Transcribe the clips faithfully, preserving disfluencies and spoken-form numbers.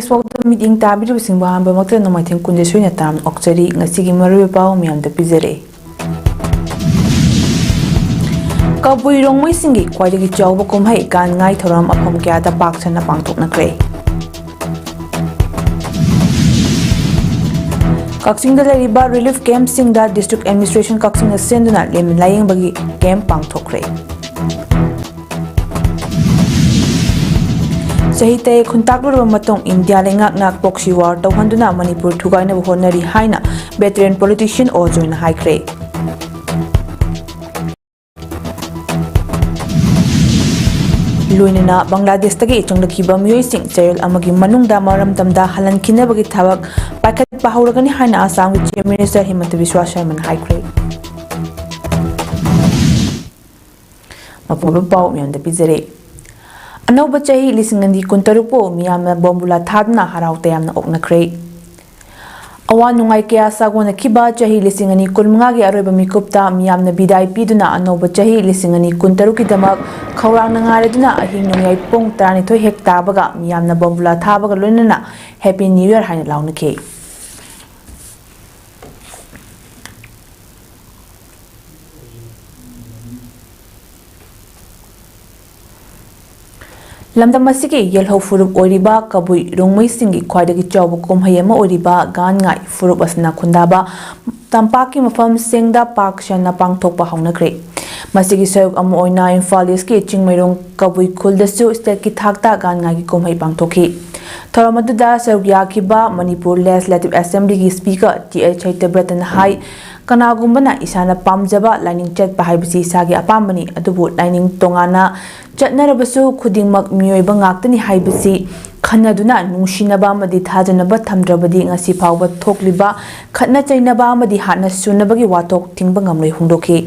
ꯄꯥꯎꯗ ꯃꯤꯠꯌꯦꯡ ꯇꯥꯕꯤꯔꯤꯕꯁꯤꯡꯕꯨ ꯑꯍꯥꯟꯕꯃꯛꯇ ꯅꯣꯡꯃꯥꯏꯊꯦꯝ ꯀꯨꯟꯗꯦꯁꯣꯏꯅ ꯇꯥꯝꯅ ꯑꯣꯛꯆꯔꯤ꯫ ꯉꯁꯤꯒꯤ ꯃꯔꯨꯑꯣꯏꯕ ꯄꯥꯎ ꯃꯌꯥꯝꯗ ꯄꯤꯖꯔꯦ꯫ ꯀꯕꯨꯏ ꯔꯣꯡꯃꯩꯁꯤꯡꯒꯤ ꯈ꯭ꯋꯥꯏꯗꯒꯤ ꯆꯥꯎꯕ ꯀꯨꯝꯍꯩ ꯒꯥꯟ ꯉꯥꯏ ꯊꯧꯔꯝ ꯃꯐꯝ ꯀꯌꯥꯗ ꯄꯥꯛ ꯁꯟꯅ ꯄꯥꯡꯊꯣꯛꯅꯈ꯭ꯔꯦ꯫ ꯀꯛꯆꯤꯡꯗ ꯂꯩꯔꯤꯕ ꯔꯤꯂꯤꯐ ꯀꯦꯝꯞꯁꯤꯡꯗ ꯗꯤꯁꯇ꯭ꯔꯤꯛ ꯑꯦꯗꯃꯤꯅꯤꯁꯇ꯭ꯔꯦꯁꯟ ꯀꯛꯆꯤꯡꯅ ꯁꯤꯟꯗꯨꯅ ꯂꯦꯝꯅ ꯂꯥꯏꯌꯦꯡꯕꯒꯤ ꯀꯦꯝꯞ ꯄꯥꯡꯊꯣꯛꯈ꯭ꯔꯦ꯫ ꯆꯍꯤ ꯇꯔꯦꯠ ꯈꯨꯟꯇꯥꯛꯂꯨꯔꯕ ꯃꯇꯨꯡ ꯏꯟꯗꯤꯌꯥ ꯂꯩꯉꯥꯛꯅ ꯄ꯭ꯔꯣꯛꯁꯤ ꯋꯥꯔ ꯇꯧꯍꯟꯗꯨꯅ ꯃꯅꯤꯄꯨꯔ ꯊꯨꯒꯥꯏꯅꯕ ꯍꯣꯠꯅꯔꯤ ꯍꯥꯏꯅ ꯚꯦꯇꯔꯦꯟ ꯄꯣꯂꯤꯇꯤꯁꯤꯌꯟ ꯑꯣ ꯖꯣꯏꯅ ꯍꯥꯏꯈ꯭ꯔꯦ꯫ ꯂꯣꯏꯅꯅ ꯕꯪꯒ꯭ꯂꯥꯗꯦꯁꯇꯒꯤ ꯆꯪꯂꯛꯈꯤꯕ ꯃꯤꯑꯣꯏꯁꯤꯡ ꯆꯌꯣꯜ ꯑꯃꯒꯤ ꯃꯅꯨꯡꯗ ꯃꯔꯝꯗꯝꯗ ꯍꯜꯍꯟꯈꯤꯅꯕꯒꯤ ꯊꯕꯛ ꯄꯥꯏꯈꯠꯄ ꯍꯧꯔꯒꯅꯤ ꯍꯥꯏꯅ ꯑꯁꯥꯝꯒꯤ ꯆꯤꯐ ꯃꯤꯅꯤꯁꯇꯔ ꯍꯤꯃꯟꯇ ꯕꯤꯁ꯭ꯋꯥ ꯁꯔꯃꯅ ꯍꯥꯏꯈ꯭ꯔꯦ꯫ ꯃꯄꯨꯡ ꯑꯣꯏꯕ ꯄꯥꯎ ꯃꯌꯥꯝꯗ ꯄꯤꯖꯔꯦ꯫ ꯑꯅꯧꯕ ꯆꯍꯤ ꯂꯤꯁꯤꯡ ꯑꯅꯤ ꯀꯨꯟꯇꯔꯨꯛꯄꯨ ꯃꯤꯌꯥꯝꯅ ꯕꯣꯝꯕꯨꯂꯥ ꯊꯥꯗꯨꯅ ꯍꯔꯥꯎ ꯇꯌꯥꯝꯅ ꯑꯣꯛꯅꯈ꯭ꯔꯦ꯫ ꯑꯋꯥ ꯅꯨꯡꯉꯥꯏ ꯀꯌꯥ ꯁꯥꯒꯣꯟꯅꯈꯤꯕ ꯆꯍꯤ ꯂꯤꯁꯤꯡ ꯑꯅꯤ ꯀꯨꯟꯃꯉꯥꯒꯤ ꯑꯔꯣꯏꯕ ꯃꯤꯀꯨꯞꯇ ꯃꯤꯌꯥꯝꯅ ꯕꯤꯗꯥꯏ ꯄꯤꯗꯨꯅ ꯑꯅꯧꯕ ꯆꯍꯤ ꯂꯤꯁꯤꯡ ꯑꯅꯤ ꯀꯨꯟꯇꯔꯨꯛꯀꯤꯗꯃꯛ ꯈꯧꯔꯥꯡꯅ ꯉꯥꯏꯔꯗꯨꯅ ꯑꯍꯤꯡ ꯅꯣꯡꯌꯥꯏ ꯄꯨꯡ ꯇꯔꯥꯅꯤꯊꯣꯏ ꯍꯦꯛ ꯇꯥꯕꯒ ꯃꯤꯌꯥꯝꯅ ꯕꯣꯝꯕꯨꯂꯥ ꯊꯥꯕꯒ ꯂꯣꯏꯅꯅ Happy New Year ꯍꯥꯏꯅ ꯂꯥꯎꯅꯈꯤ꯫ ꯂꯝꯗꯝ ꯑꯁꯤꯒꯤ ꯌꯦꯜꯍꯧ ꯐꯨꯔꯨꯞ ꯑꯣꯏꯔꯤꯕ ꯀꯕꯨꯏ ꯔꯣꯡꯃꯩꯁꯤꯡꯒꯤ ꯈ꯭ꯋꯥꯏꯗꯒꯤ ꯆꯥꯎꯕ ꯀꯨꯝꯍꯩ ꯑꯃ ꯑꯣꯏꯔꯤꯕ ꯒꯥꯟ ꯉꯥꯏ ꯐꯨꯔꯨꯞ ꯑꯁꯤꯅ ꯈꯨꯟꯗꯥꯕ ꯇꯝꯄꯥꯛꯀꯤ ꯃꯐꯝꯁꯤꯡꯗ ꯄꯥꯛ ꯁꯟꯅ ꯄꯥꯡꯊꯣꯛꯄ ꯍꯧꯅꯈ꯭ꯔꯦ꯫ ꯃꯁꯤꯒꯤ ꯁꯔꯨꯛ ꯑꯃ ꯑꯣꯏꯅ ꯏꯝꯐꯥꯜ ꯏꯁꯀꯤ ꯆꯤꯡꯃꯩꯔꯣꯡ ꯀꯕꯨꯏ ꯈꯨꯜꯗꯁꯨ ꯁ꯭ꯇꯦꯠꯀꯤ ꯊꯥꯛꯇ ꯒꯥꯟ ꯉꯥꯏꯒꯤ ꯀꯨꯝꯍꯩ ꯄꯥꯡꯊꯣꯛꯈꯤ꯫ ꯊꯧꯔꯝ ꯑꯗꯨꯗ ꯁꯔꯨꯛ ꯌꯥꯈꯤꯕ ꯃꯅꯤꯄꯨꯔ ꯂꯦꯖꯤꯁꯂꯦꯇꯤꯚ ꯑꯦꯁꯦꯝꯕ꯭ꯂꯤꯒꯤ ꯁ꯭ꯄꯤꯀꯔ ꯇꯤ ꯑꯩꯆ ꯁꯍꯤꯇꯕ꯭ꯔꯇꯅ ꯍꯥꯏ, ꯀꯅꯥꯒꯨꯝꯕꯅ ꯏꯁꯥꯅ ꯄꯥꯝꯖꯕ ꯂꯥꯏꯅꯤꯡ ꯆꯠꯄ ꯍꯥꯏꯕꯁꯤ ꯏꯁꯥꯒꯤ ꯑꯄꯥꯝꯕꯅꯤ, ꯑꯗꯨꯕꯨ ꯂꯥꯏꯅꯤꯡ ꯇꯣꯉꯥꯟꯅ ꯆꯠꯅꯔꯕꯁꯨ ꯈꯨꯗꯤꯡꯃꯛ ꯃꯤꯑꯣꯏꯕ ꯉꯥꯛꯇꯅꯤ ꯍꯥꯏꯕꯁꯤ ꯈꯟꯅꯗꯨꯅ ꯅꯨꯡꯁꯤꯅꯕ ꯑꯃꯗꯤ ꯊꯥꯖꯅꯕ ꯊꯝꯗ꯭ꯔꯕꯗꯤ ꯉꯁꯤ ꯐꯥꯎꯕ ꯊꯣꯛꯂꯤꯕ ꯈꯠꯅ ꯆꯩꯅꯕ ꯑꯃꯗꯤ ꯍꯥꯠꯅ ꯁꯨꯅꯕꯒꯤ ꯋꯥꯊꯣꯛ ꯊꯤꯡꯕ ꯉꯝꯂꯣꯏ ꯍꯣꯡꯗꯣꯛꯈꯤ꯫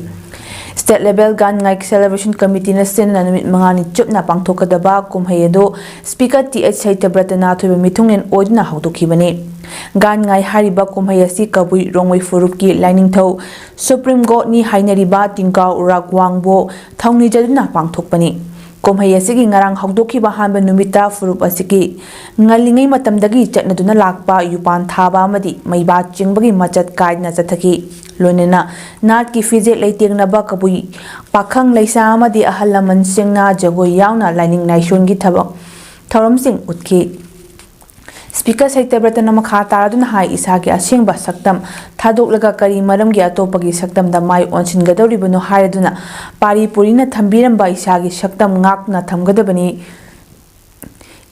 ꯁ꯭ꯇꯦꯠ ꯂꯦꯚꯦꯜ ꯒꯥꯟ ꯉꯥꯏ ꯁꯦꯂꯦꯕ꯭ꯔꯦꯁꯟ ꯀꯃꯤꯇꯤꯅ ꯁꯤꯟꯗꯨꯅ ꯅꯨꯃꯤꯠ ꯃꯉꯥꯅꯤ ꯆꯨꯞꯅ ꯄꯥꯡꯊꯣꯛꯀꯗꯕ ꯀꯨꯝꯍꯩ ꯑꯗꯨ ꯁ꯭ꯄꯤꯀꯔ ꯇꯤ ꯑꯩꯆ ꯁꯍꯤꯇꯕ꯭ꯔꯇꯅ ꯑꯊꯣꯏꯕ ꯃꯤꯊꯨꯡꯂꯦꯟ ꯑꯣꯏꯗꯨꯅ ꯍꯧꯗꯣꯛꯈꯤꯕꯅꯤ꯫ ꯒꯥꯟ ꯉꯥꯏ ꯍꯥꯏꯔꯤꯕ ꯀꯨꯝꯍꯩ ꯑꯁꯤ ꯀꯕꯨꯏ ꯔꯣꯡꯃꯩ ꯐꯨꯔꯨꯞꯀꯤ ꯂꯥꯏꯅꯤꯡꯊꯧ ꯁꯨꯄ꯭ꯔꯤꯝ ꯒꯣꯗꯅꯤ ꯍꯥꯏꯅꯔꯤꯕ ꯇꯤꯡꯀꯥꯎ ꯔꯥꯒꯋꯥꯡꯕꯨ ꯊꯧꯅꯤꯖꯗꯨꯅ ꯄꯥꯡꯊꯣꯛꯄꯅꯤ꯫ ꯀꯨꯝꯍꯩ ꯑꯁꯤꯒꯤ ꯉꯔꯥꯡ ꯍꯧꯗꯣꯛꯈꯤꯕ ꯑꯍꯥꯟꯕ ꯅꯨꯃꯤꯠꯇ ꯐꯨꯔꯨꯞ ꯑꯁꯤꯒꯤ ꯉꯜꯂꯤꯉꯩ ꯃꯇꯝꯗꯒꯤ ꯆꯠꯅꯗꯨꯅ ꯂꯥꯛꯄ ꯌꯨꯄꯥꯟ ꯊꯥꯕ ꯑꯃꯗꯤ ꯃꯩꯕꯥ ꯆꯤꯡꯕꯒꯤ ꯃꯆꯠ ꯀꯥꯏꯗꯅ ꯆꯠꯊꯈꯤ꯫ ꯂꯣꯏꯅꯅ ꯅꯥꯠꯀꯤ ꯐꯤꯖꯦꯠ ꯂꯩꯇꯦꯡꯅꯕ ꯀꯕꯨꯏ ꯄꯥꯈꯪ ꯂꯩꯁꯥ ꯑꯃꯗꯤ ꯑꯍꯜ ꯂꯃꯟꯁꯤꯡꯅ ꯖꯒꯣꯏ ꯌꯥꯎꯅ ꯂꯥꯏꯅꯤꯡ ꯂꯥꯏꯁꯣꯟꯒꯤ ꯊꯕꯛ ꯊꯧꯔꯝꯁꯤꯡ ꯎꯠꯈꯤ꯫ ꯁ꯭ꯄꯤꯀꯔ ꯁꯩꯇꯕ꯭ꯔꯇꯅ ꯃꯈꯥ ꯇꯥꯔꯗꯨꯅ ꯍꯥꯏ, ꯏꯁꯥꯒꯤ ꯑꯁꯦꯡꯕ ꯁꯛꯇꯝ ꯊꯥꯗꯣꯛꯂꯒ ꯀꯔꯤ ꯃꯔꯝꯒꯤ ꯑꯇꯣꯞꯄꯒꯤ ꯁꯛꯇꯝꯗ ꯃꯥꯏ ꯑꯣꯟꯁꯤꯟꯒꯗꯧꯔꯤꯕꯅꯣ ꯍꯥꯏꯔꯗꯨꯅ ꯄꯥꯔꯤ ꯄꯨꯔꯤꯅ ꯊꯝꯕꯤꯔꯝꯕ ꯏꯁꯥꯒꯤ ꯁꯛꯇꯝ ꯉꯥꯛꯅ ꯊꯝꯒꯗꯕꯅꯤ꯫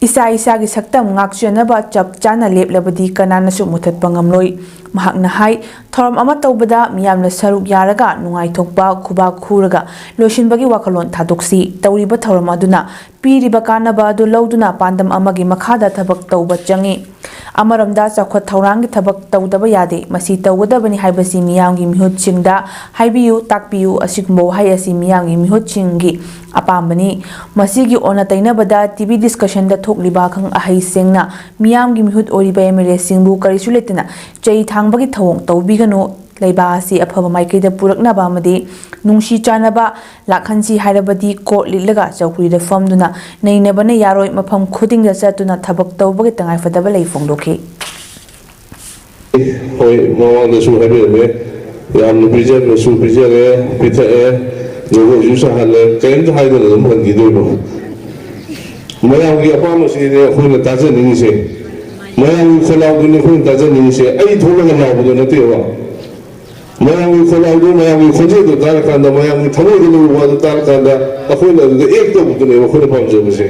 ꯏꯁꯥ ꯏꯁꯥꯒꯤ ꯁꯛꯇꯝ ꯉꯥꯛꯆꯅꯕ ꯆꯞ ꯆꯥꯅ ꯂꯦꯞꯂꯕꯗꯤ ꯀꯅꯥꯅꯁꯨ ꯃꯨꯊꯠꯄ ꯉꯝꯂꯣꯏ꯫ ꯃꯍꯥꯛꯅ ꯍꯥꯏ, ꯊꯧꯔꯝ ꯑꯃ ꯇꯧꯕꯗ ꯃꯤꯌꯥꯝꯅ ꯁꯔꯨꯛ ꯌꯥꯔꯒ ꯅꯨꯡꯉꯥꯏꯊꯣꯛꯄ, ꯈꯨꯕꯥꯛ ꯈꯨꯔꯒ ꯂꯣꯏꯁꯤꯟꯕꯒꯤ ꯋꯥꯈꯜꯂꯣꯟ ꯊꯥꯗꯣꯛꯁꯤ꯫ ꯇꯧꯔꯤꯕ ꯊꯧꯔꯝ ꯑꯗꯨꯅ ꯄꯤꯔꯤꯕ ꯀꯥꯟꯅꯕ ꯑꯗꯨ ꯂꯧꯗꯨꯅ ꯄꯥꯟꯗꯝ ꯑꯃꯒꯤ ꯃꯈꯥꯗ ꯊꯕꯛ ꯇꯧꯕ ꯆꯪꯏ꯫ ꯑꯃꯔꯣꯝꯗ ꯆꯥꯎꯈꯠ ꯊꯧꯔꯥꯡꯒꯤ ꯊꯕꯛ ꯇꯧꯗꯕ ꯌꯥꯗꯦ꯫ ꯃꯁꯤ ꯇꯧꯒꯗꯕꯅꯤ ꯍꯥꯏꯕꯁꯤ ꯃꯤꯌꯥꯝꯒꯤ ꯃꯤꯍꯨꯠꯁꯤꯡꯗ ꯍꯥꯏꯕꯤꯌꯨ, ꯇꯥꯛꯄꯤꯌꯨ꯫ ꯑꯁꯤꯒꯨꯝꯕ ꯋꯥꯍꯩ ꯑꯁꯤ ꯃꯤꯌꯥꯝꯒꯤ ꯃꯤꯍꯨꯠꯁꯤꯡꯒꯤ ꯑꯄꯥꯝꯕꯅꯤ꯫ ꯃꯁꯤꯒꯤ ꯑꯣꯟꯅ ꯇꯩꯅꯕꯗ ꯇꯤ ꯚꯤ ꯗꯤꯁꯀꯁꯟꯗ ꯊꯣꯛꯂꯤꯕ ꯑꯈꯪ ꯑꯍꯩꯁꯤꯡꯅ ꯃꯤꯌꯥꯝꯒꯤ ꯃꯤꯍꯨꯠ ꯑꯣꯏꯔꯤꯕ ꯑꯦꯝ ꯑꯦꯜ ꯑꯦꯁꯤꯡꯕꯨ ꯀꯔꯤꯁꯨ ꯂꯩꯇꯅ ꯆꯩ ꯊꯥꯡꯕꯒꯤ ꯊꯧꯑꯣꯡ ꯇꯧꯕꯤꯒꯅꯨ꯫ ꯂꯩꯕꯥꯛ ꯑꯁꯤ ꯑꯐꯕ ꯃꯥꯏꯀꯩꯗ ꯄꯨꯔꯛꯅꯕ ꯑꯃꯗꯤ ꯅꯨꯡꯁꯤ ꯆꯥꯟꯅꯕ ꯂꯥꯛꯍꯟꯁꯤ ꯍꯥꯏꯔꯕꯗꯤ ꯀꯣꯠ ꯂꯤꯠꯂꯒ ꯆꯧꯀ꯭ꯔꯤꯗ ꯐꯝꯗꯨꯅ ꯅꯩꯅꯕꯅ ꯌꯥꯔꯣꯏ꯫ ꯃꯐꯝ ꯈꯨꯗꯤꯡꯗ ꯆꯠꯇꯨꯅ ꯊꯕꯛ ꯇꯧꯕꯒꯤ ꯇꯉꯥꯏꯐꯗꯕ ꯂꯩ ꯐꯣꯡꯗꯣꯛꯈꯤ꯫ ꯍꯣꯏ, ꯃꯃꯥꯡꯗꯁꯨ ꯍꯥꯏꯕꯤꯔꯝꯃꯦ, ꯌꯥꯝꯅ ꯄꯤꯖꯔꯁꯨ ꯄꯤꯖꯔꯦ, ꯄꯤꯊꯛꯑꯦ, ꯖꯒꯣꯏꯁꯨ ꯁꯥꯍꯜꯂꯦ, ꯀꯔꯤꯝꯇ ꯍꯥꯏꯗꯅ ꯑꯗꯨꯝ ꯍꯟꯈꯤꯗꯣꯏꯅꯣ? ꯃꯌꯥꯝꯒꯤ ꯑꯄꯥꯝꯕꯁꯤꯅꯦ ꯑꯩꯈꯣꯏꯅ ꯇꯥꯖꯅꯤꯡꯉꯤꯁꯦ, ꯃꯌꯥꯝꯒꯤ ꯈꯣꯜꯂꯥꯎꯗꯨꯅꯤ ꯑꯩꯈꯣꯏꯅ ꯇꯥꯖꯅꯤꯡꯉꯤꯁꯦ꯫ ꯑꯩ ꯊꯣꯛꯂꯒ ꯂꯥꯎꯕꯗꯣ ꯅꯠꯇꯦꯕ, ꯃꯌꯥꯝꯒꯤ ꯈꯣꯜꯂꯥꯎꯗꯣ, ꯃꯌꯥꯝꯒꯤ ꯈꯣꯟꯖꯦꯜꯗꯣ ꯇꯥꯔꯀꯥꯟꯗ, ꯃꯌꯥꯝꯒꯤ ꯊꯃꯣꯏꯗ ꯂꯩꯕ ꯋꯥꯗꯣ ꯇꯥꯔꯀꯥꯟꯗ ꯑꯩꯈꯣꯏꯅ ꯑꯗꯨꯗ ꯑꯦꯛ ꯇꯧꯕꯗꯨꯅꯦꯕ ꯑꯩꯈꯣꯏꯅ ꯄꯥꯝꯖꯕꯁꯦ꯫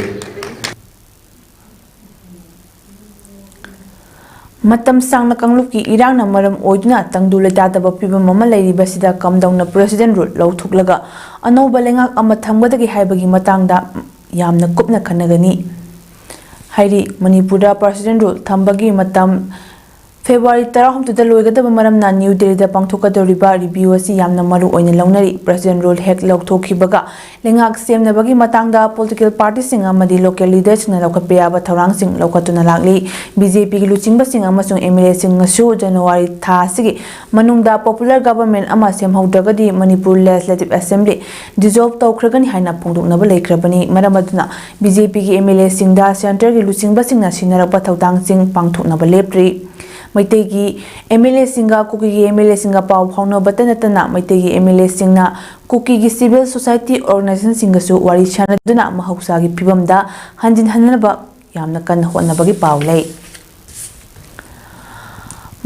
ꯃꯇꯝ ꯁꯥꯡꯅ ꯀꯥꯡꯂꯨꯞꯀꯤ ꯏꯔꯥꯡꯅ ꯃꯔꯝ ꯑꯣꯏꯗꯨꯅ ꯇꯪꯗꯨ ꯂꯩꯇꯥꯗꯕ ꯐꯤꯕꯝ ꯑꯃ ꯂꯩꯔꯤꯕꯁꯤꯗ ꯀꯝꯗꯧꯅ ꯄ꯭ꯔꯦꯁꯤꯗꯦꯟ ꯔꯨꯜ ꯂꯧꯊꯣꯛꯂꯒ ꯑꯅꯧꯕ ꯂꯩꯉꯥꯛ ꯑꯃ ꯊꯝꯒꯗꯒꯦ ꯍꯥꯏꯕꯒꯤ ꯃꯇꯥꯡꯗ ꯌꯥꯝꯅ ꯀꯨꯞꯅ ꯈꯟꯅꯒꯅꯤ ꯍꯥꯏꯔꯤ꯫ ꯃꯅꯤꯄꯨꯔꯗ ꯄ꯭ꯔꯦꯁꯤꯗꯦꯟ ꯔꯨꯜ ꯊꯝꯕꯒꯤ ꯃꯇꯝ ꯐꯦꯕ꯭ꯔꯨꯋꯥꯔꯤ ꯇꯔꯥꯍꯨꯝꯗꯣꯏꯗ ꯂꯣꯏꯒꯗꯕ ꯃꯔꯝꯅ ꯅ꯭ꯌꯨ ꯗꯦꯜꯂꯤꯗ ꯄꯥꯡꯊꯣꯛꯀꯗꯧꯔꯤꯕ ꯔꯤꯚ꯭ꯌꯨ ꯑꯁꯤ ꯌꯥꯝꯅ ꯃꯔꯨ ꯑꯣꯏꯅ ꯂꯧꯅꯔꯤ꯫ ꯄ꯭ꯔꯁꯤꯗꯦꯟꯠ ꯔꯨꯜ ꯍꯦꯛ ꯂꯧꯊꯣꯛꯈꯤꯕꯒ ꯂꯩꯉꯥꯛ ꯁꯦꯝꯅꯕꯒꯤ ꯃꯇꯥꯡꯗ ꯄꯣꯂꯤꯇꯤꯀꯦꯜ ꯄꯥꯔꯇꯤꯁꯤꯡ ꯑꯃꯗꯤ ꯂꯣꯀꯦꯜ ꯂꯤꯗꯔꯁꯤꯡꯅ ꯂꯧꯈꯠꯄ ꯌꯥꯕ ꯊꯧꯔꯥꯡꯁꯤꯡ ꯂꯧꯈꯠꯇꯨꯅ ꯂꯥꯛꯂꯤ꯫ ꯕꯤ ꯖꯦ ꯄꯤꯒꯤ ꯂꯨꯆꯤꯡꯕꯁꯤꯡ ꯑꯃꯁꯨꯡ ꯑꯦꯝ ꯑꯦꯜ ꯑꯦꯁꯤꯡꯅꯁꯨ ꯖꯅꯋꯥꯔꯤ ꯊꯥ ꯑꯁꯤꯒꯤ ꯃꯅꯨꯡꯗ ꯄꯣꯄꯨꯂꯔ ꯒꯕꯔꯟꯃꯦꯟꯠ ꯑꯃ ꯁꯦꯝꯍꯧꯗ꯭ꯔꯒꯗꯤ ꯃꯅꯤꯄꯨꯔ ꯂꯦꯖꯤꯁꯂꯦꯇꯤꯚ ꯑꯦꯁꯦꯝꯕ꯭ꯂꯤ ꯗꯤꯖꯣꯜꯕ ꯇꯧꯈ꯭ꯔꯒꯅꯤ ꯍꯥꯏꯅ ꯐꯣꯡꯗꯣꯛꯅꯕ ꯂꯩꯈ꯭ꯔꯕꯅꯤ꯫ ꯃꯔꯝ ꯑꯗꯨꯅ ꯕꯤ ꯖꯦ ꯄꯤꯒꯤ ꯑꯦꯝ ꯑꯦꯜ ꯑꯦꯁꯤꯡꯗ ꯁꯦꯟꯇꯔꯒꯤ ꯂꯨꯆꯤꯡꯕꯁꯤꯡꯅ ꯁꯤꯟꯅꯔꯛꯄ ꯊꯧꯗꯥꯡꯁꯤꯡ ꯄꯥꯡꯊꯣꯛꯅꯕ ꯂꯦꯞꯇ꯭ꯔꯤ꯫ ꯃꯩꯇꯩꯒꯤ ꯑꯦꯝ ꯑꯦꯜ ꯑꯦꯁꯤꯡꯒ ꯀꯨꯀꯤꯒꯤ ꯑꯦꯝ ꯑꯦꯜ ꯑꯦꯁꯤꯡꯒ ꯄꯥꯎ ꯐꯥꯎꯅꯕꯇ ꯅꯠꯇꯅ ꯃꯩꯇꯩꯒꯤ ꯑꯦꯝ ꯑꯦꯜ ꯑꯦꯁꯤꯡꯅ ꯀꯨꯀꯤꯒꯤ ꯁꯤꯚꯤꯜ ꯁꯣꯁꯥꯏꯇꯤ ꯑꯣꯔꯒꯅꯥꯏꯖꯦꯁꯟꯁꯤꯡꯒꯁꯨ ꯋꯥꯔꯤ ꯁꯥꯅꯗꯨꯅ ꯃꯍꯧꯁꯥꯒꯤ ꯐꯤꯕꯝꯗ ꯍꯟꯖꯤꯟꯍꯟꯅꯕ ꯌꯥꯝꯅ ꯀꯟꯅ ꯍꯣꯠꯅꯕꯒꯤ ꯄꯥꯎ ꯂꯩ꯫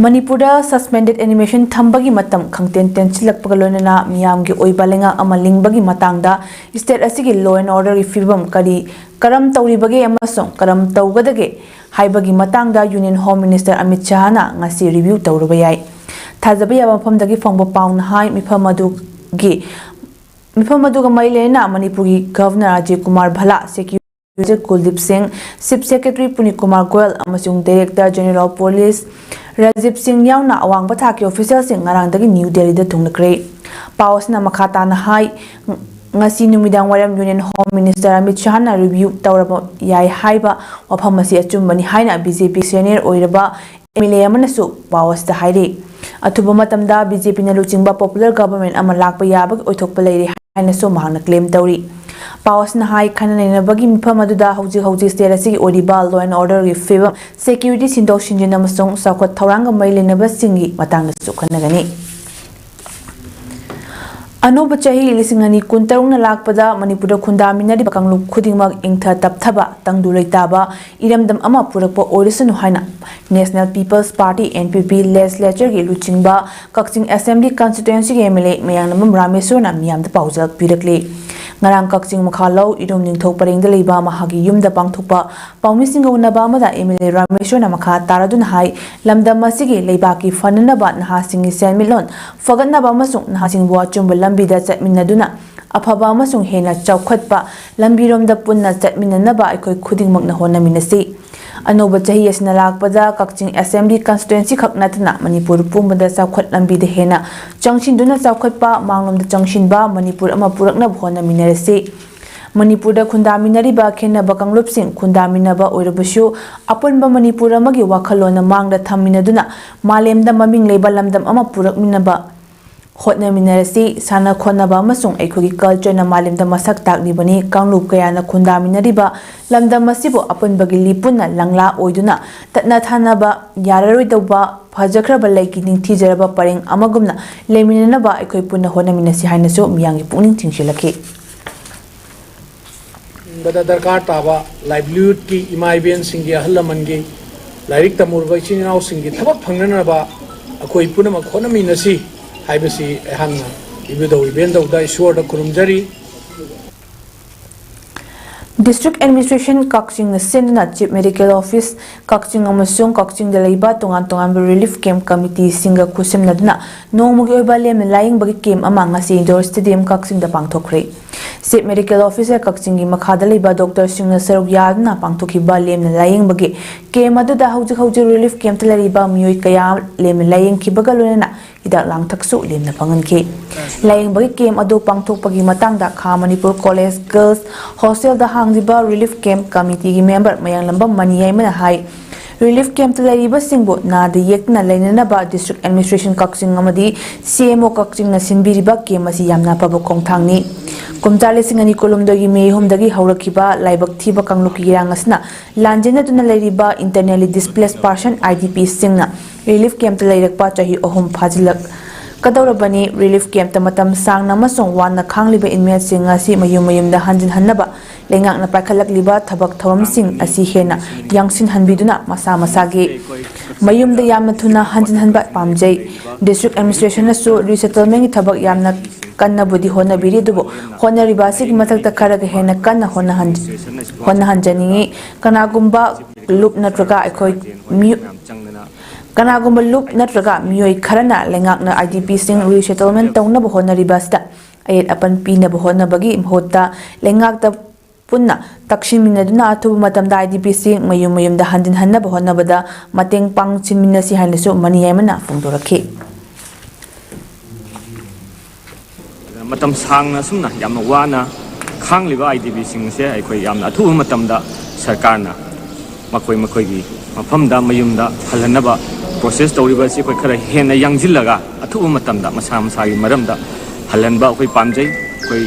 ꯃꯅꯤꯄꯨꯔꯗ ꯁꯁꯄꯦꯟꯗꯦꯗ ꯑꯦꯅꯤꯃꯦꯁꯟ ꯊꯝꯕꯒꯤ ꯃꯇꯝ ꯈꯪꯇꯦꯟ ꯇꯦꯟꯁꯤꯜꯂꯛꯄꯒ ꯂꯣꯏꯅꯅ ꯃꯤꯌꯥꯝꯒꯤ ꯑꯣꯏꯕ ꯂꯩꯉꯥꯛ ꯑꯃ ꯂꯤꯡꯕꯒꯤ ꯃꯇꯥꯡꯗ ꯁ꯭ꯇꯦꯠ ꯑꯁꯤꯒꯤ ꯂꯣ ꯑꯦꯟ ꯑꯣꯔꯗꯔꯒꯤ ꯐꯤꯕꯝ ꯀꯔꯤ, ꯀꯔꯝ ꯇꯧꯔꯤꯕꯒꯦ ꯑꯃꯁꯨꯡ ꯀꯔꯝ ꯇꯧꯒꯗꯒꯦ ꯍꯥꯏꯕꯒꯤ ꯃꯇꯥꯡꯗ ꯌꯨꯅꯤꯌꯟ ꯍꯣꯝ ꯃꯤꯅꯤꯁꯇꯔ ꯑꯃꯤꯠ ꯁꯍꯥꯅ ꯉꯁꯤ ꯔꯤꯚ꯭ꯌꯨ ꯇꯧꯔꯨꯕ ꯌꯥꯏ꯫ ꯊꯥꯖꯕ ꯌꯥꯕ ꯃꯐꯝꯗꯒꯤ ꯐꯪꯕ ꯄꯥꯎꯅ ꯍꯥꯏ, ꯃꯤꯐꯝ ꯑꯗꯨꯒꯤ, ꯃꯤꯐꯝ ꯑꯗꯨꯒ ꯃꯔꯤ ꯂꯩꯅꯅ ꯃꯅꯤꯄꯨꯔꯒꯤ ꯒꯚꯔꯅꯔ ꯑꯖꯌ ꯀꯨꯃꯥꯔ ꯚꯜꯂꯥ, ꯁꯦꯀ꯭ꯌꯨ ꯀꯨꯜꯗꯤꯞ ꯁꯤꯡ, ꯆꯤꯐ ꯁꯦꯀ꯭ꯔꯦꯇꯔꯤ ꯄꯨꯅꯤꯠ ꯀꯨꯃꯥꯔ ꯒꯣꯌꯜ ꯑꯃꯁꯨꯡ director general of police Rajiv ꯁꯤꯡ ꯌꯥꯎꯅ ꯑꯋꯥꯡꯕ ꯊꯥꯛꯀꯤ ꯑꯣꯐꯤꯁꯤꯌꯦꯜꯁꯤꯡ ꯉꯔꯥꯡꯗꯒꯤ ꯅ꯭ꯌꯨ ꯗꯦꯜꯂꯤꯗ ꯊꯨꯡꯂꯈ꯭ꯔꯦ꯫ ꯄꯥꯎ ꯑꯁꯤꯅ ꯃꯈꯥ ꯇꯥꯅ ꯍꯥꯏ, ꯉꯁꯤ ꯅꯨꯃꯤꯗꯥꯡ ꯋꯥꯏꯔꯝ ꯌꯨꯅꯤꯌꯟ ꯍꯣꯝ ꯃꯤꯅꯤꯁꯇꯔ ꯑꯃꯤꯠ ꯁꯍꯥꯅ ꯔꯤꯚ꯭ꯌꯨ ꯇꯧꯔꯕ ꯌꯥꯏ ꯍꯥꯏꯕ ꯋꯥꯐꯝ ꯑꯁꯤ ꯑꯆꯨꯝꯕꯅꯤ ꯍꯥꯏꯅ ꯕꯤ ꯖꯦ ꯄꯤ ꯁꯦꯅꯤꯌꯔ ꯑꯣꯏꯔꯕ ꯑꯦꯝ ꯑꯦꯜ ꯑꯦ ꯑꯃꯅꯁꯨ ꯄꯥꯎ ꯑꯁꯤꯗ ꯍꯥꯏꯔꯤ꯫ ꯑꯊꯨꯕ ꯃꯇꯝꯗ ꯕꯤ ꯖꯦ ꯄꯤꯅ ꯂꯨꯆꯤꯡꯕ ꯄꯣꯄꯨꯂꯔ ꯒꯚꯔꯟꯃꯦꯟꯠ ꯑꯃ ꯂꯥꯛꯄ ꯌꯥꯕꯒꯤ ꯑꯣꯏꯊꯣꯛꯄ ꯂꯩꯔꯦ ꯍꯥꯏꯅꯁꯨ ꯃꯍꯥꯛꯅ ꯀ꯭ꯂꯦꯝ ꯇꯧꯔꯤ꯫ ꯄꯥꯎ ꯑꯁꯤꯅ ꯍꯥꯏ, ꯈꯟꯅ ꯅꯩꯅꯕꯒꯤ ꯃꯤꯐꯝ ꯑꯗꯨꯗ ꯍꯧꯖꯤꯛ ꯍꯧꯖꯤꯛ ꯁ꯭ꯇꯦꯠ ꯑꯁꯤꯒꯤ ꯑꯣꯏꯔꯤꯕ ꯂꯣ ꯑꯦꯟ ꯑꯣꯔꯗꯔꯒꯤ ꯐꯤꯕꯝ, ꯁꯦꯀ꯭ꯌꯨꯔꯤꯇꯤ ꯁꯤꯟꯗꯣꯛ ꯁꯤꯟꯖꯤꯟ ꯑꯃꯁꯨꯡ ꯆꯥꯎꯈꯠ ꯊꯧꯔꯥꯡꯒ ꯃꯔꯤ ꯂꯩꯅꯕꯁꯤꯡꯒꯤ ꯃꯇꯥꯡꯗꯁꯨ ꯈꯟꯅꯒꯅꯤ꯫ ꯑꯅꯧꯕ ꯆꯍꯤ ꯂꯤꯁꯤꯡ ꯑꯅꯤ ꯀꯨꯟꯇꯔꯨꯛꯅ ꯂꯥꯛꯄꯗ ꯃꯅꯤꯄꯨꯔꯗ ꯈꯨꯟꯗꯥꯃꯤꯟꯅꯔꯤꯕ ꯀꯥꯡꯂꯨꯞ ꯈꯨꯗꯤꯡꯃꯛ ꯏꯪꯊ ꯇꯞꯊꯕ, ꯇꯪꯗꯨ ꯂꯩꯇꯥꯕ, ꯏꯔꯝꯗꯝ ꯑꯃ ꯄꯨꯔꯛꯄ ꯑꯣꯏꯔꯁꯅꯨ ꯍꯥꯏꯅ National People's Party, N P P, ꯂꯦꯖꯤꯁꯂꯦꯆꯔꯒꯤ ꯂꯨꯆꯤꯡꯕ ꯀꯛꯆꯤꯡ ꯑꯦꯁꯦꯝꯕ꯭ꯂꯤ ꯀꯟꯁꯇꯤꯇ꯭ꯋꯦꯟꯁꯤꯒꯤ ꯑꯦꯝ ꯑꯦꯜ ꯑꯦ ꯃꯌꯥꯡꯅꯝꯕꯝ ꯔꯥꯃꯦꯁ꯭ꯋꯔꯅ ꯃꯤꯌꯥꯝꯗ ꯄꯥꯎꯖꯦꯜ ꯄꯤꯔꯛꯂꯤ꯫ ꯉꯔꯥꯡ ꯀꯛꯆꯤꯡ ꯃꯈꯥꯂꯧ ꯏꯔꯨꯝ ꯅꯤꯡꯊꯧ ꯄꯔꯦꯡꯗ ꯂꯩꯕ ꯃꯍꯥꯛꯀꯤ ꯌꯨꯝꯗ ꯄꯥꯡꯊꯣꯛꯄ ꯄꯥꯎꯃꯤꯁꯤꯡꯒ ꯎꯅꯕ ꯑꯃꯗ ꯑꯦꯝ ꯑꯦꯜ ꯑꯦ ꯔꯥꯃꯦꯁ꯭ꯋꯔꯅ ꯃꯈꯥ ꯇꯥꯔꯗꯨꯅ ꯍꯥꯏ, ꯂꯝꯗꯝ ꯑꯁꯤꯒꯤ ꯂꯩꯕꯥꯛꯀꯤ ꯐꯅꯅꯕ ꯅꯍꯥꯁꯤꯡꯒꯤ ꯁꯦꯟꯃꯤꯠꯂꯣꯟ ꯐꯒꯠꯅꯕ ꯑꯃꯁꯨꯡ ꯅꯍꯥꯁꯤꯡꯕꯨ ꯑꯆꯨꯝꯕ ꯂꯝꯕꯤꯗ ꯆꯠꯃꯤꯟꯅꯗꯨꯅ ꯑꯐꯕ ꯑꯃꯁꯨꯡ ꯍꯦꯟꯅ ꯆꯥꯎꯈꯠꯄ ꯂꯝꯕꯤꯔꯣꯝꯗ ꯄꯨꯟꯅ ꯆꯠꯃꯤꯟꯅꯅꯕ ꯑꯩꯈꯣꯏ ꯈꯨꯗꯤꯡꯃꯛꯅ ꯍꯣꯠꯅꯃꯤꯟꯅꯁꯤ꯫ ꯑꯅꯧꯕ ꯆꯍꯤ ꯑꯁꯤꯅ ꯂꯥꯛꯄꯗ ꯀꯛꯆꯤꯡ Assembly Constituency ꯈꯛ ꯅꯠꯇꯅ ꯃꯅꯤꯄꯨꯔ ꯄꯨꯝꯕꯗ ꯆꯥꯎꯈꯠ ꯂꯝꯕꯤꯗ ꯍꯦꯟꯅ ꯆꯪꯁꯤꯟꯗꯨꯅ ꯆꯥꯎꯈꯠꯄ, ꯃꯥꯡꯂꯣꯝꯗ ꯆꯪꯁꯤꯟꯕ ꯃꯅꯤꯄꯨꯔ ꯑꯃ ꯄꯨꯔꯛꯅꯕ ꯍꯣꯠꯅꯃꯤꯟꯅꯔꯁꯤ꯫ ꯃꯅꯤꯄꯨꯔꯗ ꯈꯨꯟꯗꯥꯃꯤꯟꯅꯔꯤꯕ ꯈꯦꯟꯅꯕ ꯀꯥꯡꯂꯨꯞꯁꯤꯡ ꯈꯨꯟꯗꯥꯃꯤꯟꯅꯕ ꯑꯣꯏꯔꯕꯁꯨ, ꯑꯄꯨꯟꯕ ꯃꯅꯤꯄꯨꯔ ꯑꯃꯒꯤ ꯋꯥꯈꯜꯂꯣꯟꯅ ꯃꯥꯡꯗ ꯊꯝꯃꯤꯟꯅꯗꯨꯅ ꯃꯥꯂꯦꯝꯗ ꯃꯃꯤꯡ ꯂꯩꯕ ꯂꯝꯗꯝ ꯑꯃ ꯄꯨꯔꯛꯃꯤꯟꯅꯕ ꯍꯣꯠꯅꯃꯤꯟꯅꯔꯁꯤ꯫ ꯁꯥꯟꯅ ꯈꯣꯠꯅꯕ ꯑꯃꯁꯨꯡ ꯑꯩꯈꯣꯏꯒꯤ cultureꯅ ꯃꯥꯂꯦꯝꯗ ꯃꯁꯛ ꯇꯥꯛꯂꯤꯕꯅꯤ꯫ ꯀꯥꯡꯂꯨꯞ ꯀꯌꯥꯅ ꯈꯨꯟꯗꯥꯃꯤꯟꯅꯔꯤꯕ ꯂꯝꯗꯝ ꯑꯁꯤꯕꯨ ꯑꯄꯨꯟꯕꯒꯤ ꯂꯤ ꯄꯨꯟꯅ ꯂꯪꯂꯥ ꯑꯣꯏꯗꯨꯅ ꯇꯠꯅ ꯊꯥꯅꯕ ꯌꯥꯔꯔꯣꯏꯗꯧꯕ ꯐꯖꯈ꯭ꯔꯕ ꯂꯩꯒꯤ ꯅꯤꯡꯊꯤꯖꯔꯕ ꯄꯔꯦꯡ ꯑꯃꯒꯨꯝꯅ ꯂꯩꯃꯤꯟꯅꯅꯕ ꯑꯩꯈꯣꯏ ꯄꯨꯟꯅ ꯍꯣꯠꯅꯃꯤꯟꯅꯁꯤ ꯍꯥꯏꯅꯁꯨ ꯃꯤꯌꯥꯝꯒꯤ ꯄꯨꯛꯅꯤꯡ ꯆꯤꯡꯁꯤꯜꯂꯛꯈꯤ꯫ ꯍꯤꯡꯕꯗ ꯗꯔꯀꯥꯔ ꯇꯥꯕ livelihoodꯀꯤ, ꯏꯃꯥ ꯏꯕꯦꯟꯁꯤꯡꯒꯤ, ꯑꯍꯜ ꯂꯃꯟꯒꯤ, ꯂꯥꯏꯔꯤꯛ ꯇꯝꯃꯨꯔꯕ ꯏꯆꯤꯟ ꯏꯅꯥꯎꯁꯤꯡꯒꯤ ꯊꯕꯛ ꯐꯪꯅꯅꯕ ꯑꯩꯈꯣꯏ ꯄꯨꯝꯅꯃꯛ ꯍꯣꯠꯅꯃꯤꯟꯅꯁꯤ ꯍꯥꯏꯕꯁꯤ ꯑꯩꯍꯥꯛꯅ ꯏꯕꯨꯙꯧ ꯏꯕꯦꯟꯗꯧꯗ ꯏꯁꯣꯔꯗ ꯈꯨꯔꯨꯝꯖꯔꯤ꯫ District Administration ꯀꯛꯆꯤꯡꯅ ꯁꯤꯟꯗꯨꯅ Chief Medical Office ꯀꯛꯆꯤꯡ ꯑꯃꯁꯨꯡ ꯀꯛꯆꯤꯡꯗ ꯂꯩꯕ ꯇꯣꯉꯥꯟ ꯇꯣꯉꯥꯟꯕ relief camp committeeꯁꯤꯡꯒ ꯈꯨꯠꯁꯝꯅꯗꯨꯅ ꯅꯣꯡꯃꯒꯤ ꯑꯣꯏꯕ ꯂꯦꯝꯅ ꯂꯥꯌꯦꯡꯕꯒꯤ camp ꯑꯃ ꯉꯁꯤ Indoor Stadium ꯀꯛꯆꯤꯡꯗ ꯄꯥꯡꯊꯣꯛꯈ꯭ꯔꯦ꯫ Chief Medical Officer ꯀꯛꯆꯤꯡꯒꯤ ꯃꯈꯥꯗ ꯂꯩꯕ doctorꯁꯤꯡꯅ ꯁꯔꯨꯛ ꯌꯥꯗꯨꯅ ꯄꯥꯡꯊꯣꯛꯈꯤꯕ ꯂꯦꯝꯅ ꯂꯥꯌꯦꯡꯕꯒꯤ camp ꯑꯗꯨꯗ ꯍꯧꯖꯤꯛ ꯍꯧꯖꯤꯛ relief campꯇ ꯂꯩꯔꯤꯕ ꯃꯤꯑꯣꯏ ꯀꯌꯥ ꯂꯦꯝꯅ ꯂꯥꯌꯦꯡꯈꯤꯕꯒ ꯂꯣꯏꯅꯅ ꯍꯤꯗꯥꯛ ꯂꯥꯡꯊꯛꯁꯨ ꯂꯦꯝꯅ ꯐꯪꯍꯟꯈꯤ꯫ ꯂꯥꯌꯦꯡꯕꯒꯤ camp ꯑꯗꯨ ꯄꯥꯡꯊꯣꯛꯄꯒꯤ ꯃꯇꯥꯡꯗ ꯈꯥ Manipur College Girls Hostelꯗ ꯍꯥꯡꯂꯤꯕ relief camp committeeꯒꯤ member ꯃꯌꯥꯡꯂꯝꯕꯝ ꯃꯅꯤꯌꯥꯏꯃꯅ ꯍꯥꯏ, relief campꯇ ꯂꯩꯔꯤꯕꯁꯤꯡꯕꯨ ꯅꯥꯗ ꯌꯦꯛꯇꯅ ꯂꯩꯅꯅꯕ District Administration ꯀꯛꯆꯤꯡ ꯑꯃꯗꯤ CMO ꯀꯛꯆꯤꯡꯅ ꯁꯤꯟꯕꯤꯔꯤꯕ camp ꯑꯁꯤ ꯌꯥꯝꯅ ꯑꯐꯕ ꯈꯣꯡꯊꯥꯡꯅꯤ꯫ ꯀꯨꯝꯖꯥ ꯂꯤꯁꯤꯡ ꯑꯅꯤ ꯀꯨꯟꯍꯨꯝꯗꯣꯏꯒꯤ May ꯑꯍꯨꯝꯗꯒꯤ ꯍꯧꯔꯛꯈꯤꯕ ꯂꯥꯏꯕꯛ ꯊꯤꯕ ꯀꯥꯡꯂꯨꯞꯀꯤ ꯏꯔꯥꯡ ꯑꯁꯤꯅ ꯂꯥꯟꯖꯦꯟꯅꯗꯨꯅ ꯂꯩꯔꯤꯕ internally displaced person, IDPꯁꯤꯡꯅ relief campꯇ ꯂꯩꯔꯛꯄ ꯆꯍꯤ ꯑꯍꯨꯝ ꯐꯥꯖꯤꯜꯂꯛꯀꯗꯧꯔꯕꯅꯤ꯫ Relief campꯇ ꯃꯇꯝ ꯁꯥꯡꯅ ꯑꯃꯁꯨꯡ ꯋꯥꯅ ꯈꯥꯡꯂꯤꯕ inmateꯁꯤꯡ ꯑꯁꯤ ꯃꯌꯨꯝ ꯃꯌꯨꯝꯗ ꯍꯟꯖꯤꯟꯍꯟꯅꯕ ꯂꯩꯉꯥꯛꯅ ꯄꯥꯏꯈꯠꯂꯛꯂꯤꯕ ꯊꯕꯛ ꯊꯧꯔꯝꯁꯤꯡ ꯑꯁꯤ ꯍꯦꯟꯅ ꯌꯥꯡꯁꯤꯟꯍꯟꯕꯤꯗꯨꯅ ꯃꯁꯥ ꯃꯁꯥꯒꯤ ꯃꯌꯨꯝꯗ ꯌꯥꯝꯅ ꯊꯨꯅ ꯍꯟꯖꯤꯟꯍꯟꯕ ꯄꯥꯝꯖꯩ꯫ District Administrationꯅꯁꯨ resettlementꯀꯤ ꯊꯕꯛ ꯌꯥꯝꯅ ꯀꯟꯅꯕꯨꯗꯤ ꯍꯣꯠꯅꯕꯤꯔꯤ, ꯑꯗꯨꯕꯨ ꯍꯣꯠꯅꯔꯤꯕ ꯑꯁꯤꯒꯤ ꯃꯊꯛꯇ ꯈꯔꯒ ꯍꯦꯟꯅ ꯀꯟꯅ ꯍꯣꯠꯅꯍꯟ-, ꯍꯣꯠꯅꯍꯟꯖꯅꯤꯡꯏ꯫ ꯀꯅꯥꯒꯨꯝꯕ ꯂꯨꯞ ꯅꯠꯇ꯭ꯔꯒ ꯑꯩꯈꯣꯏ ꯃꯤꯑꯣ-, ꯀꯅꯥꯒꯨꯝꯕ ꯂꯨꯞ ꯅꯠꯇ꯭ꯔꯒ ꯃꯤꯑꯣꯏ ꯈꯔꯅ ꯂꯩꯉꯥꯛꯅ IDPꯁꯤꯡ resettlement ꯇꯧꯅꯕ ꯍꯣꯠꯅꯔꯤꯕ ꯑꯁꯤꯗ ꯑꯌꯦꯠ ꯑꯄꯟ ꯄꯤꯅꯕ ꯍꯣꯠꯅꯕꯒꯤ ꯃꯍꯨꯠꯇ ꯂꯩꯉꯥꯛꯇ ꯄꯨꯟꯅ ꯇꯛꯁꯤꯟꯃꯤꯟꯅꯗꯨꯅ ꯑꯊꯨꯕ ꯃꯇꯝꯗ IDPꯁꯤꯡ ꯃꯌꯨꯝ ꯃꯌꯨꯝꯗ ꯍꯟꯖꯤꯟꯍꯟꯅꯕ ꯍꯣꯠꯅꯕꯗ ꯃꯇꯦꯡ ꯄꯥꯡꯁꯤꯟꯃꯤꯟꯅꯁꯤ ꯍꯥꯏꯅꯁꯨ ꯃꯅꯤ ꯌꯥꯏꯃꯅ ꯐꯣꯡꯗꯣꯔꯛꯈꯤ꯫ ꯃꯇꯝ ꯁꯥꯡꯅ ꯑꯁꯨꯝꯅ ꯌꯥꯝꯅ ꯋꯥꯅ ꯈꯥꯡꯂꯤꯕ IDPꯁꯤꯡ ꯑꯁꯦ ꯑꯩꯈꯣꯏ ꯌꯥꯝꯅ ꯑꯊꯨꯕ ꯃꯇꯝꯗ ꯁꯔꯀꯥꯔꯅ ꯃꯈꯣꯏ ꯃꯈꯣꯏꯒꯤ ꯃꯐꯝꯗ, ꯃꯌꯨꯝꯗ ꯍꯜꯍꯟꯅꯕ process ꯇꯧꯔꯤꯕ ꯑꯁꯤ ꯑꯩꯈꯣꯏ ꯈꯔ ꯍꯦꯟꯅ ꯌꯥꯡꯁꯤꯜꯂꯒ ꯑꯊꯨꯕ ꯃꯇꯝꯗ ꯃꯁꯥ ꯃꯁꯥꯒꯤ ꯃꯔꯝꯗ ꯍꯜꯍꯟꯕ ꯑꯩꯈꯣꯏ ꯄꯥꯝꯖꯩ꯫ ꯑꯩꯈꯣꯏ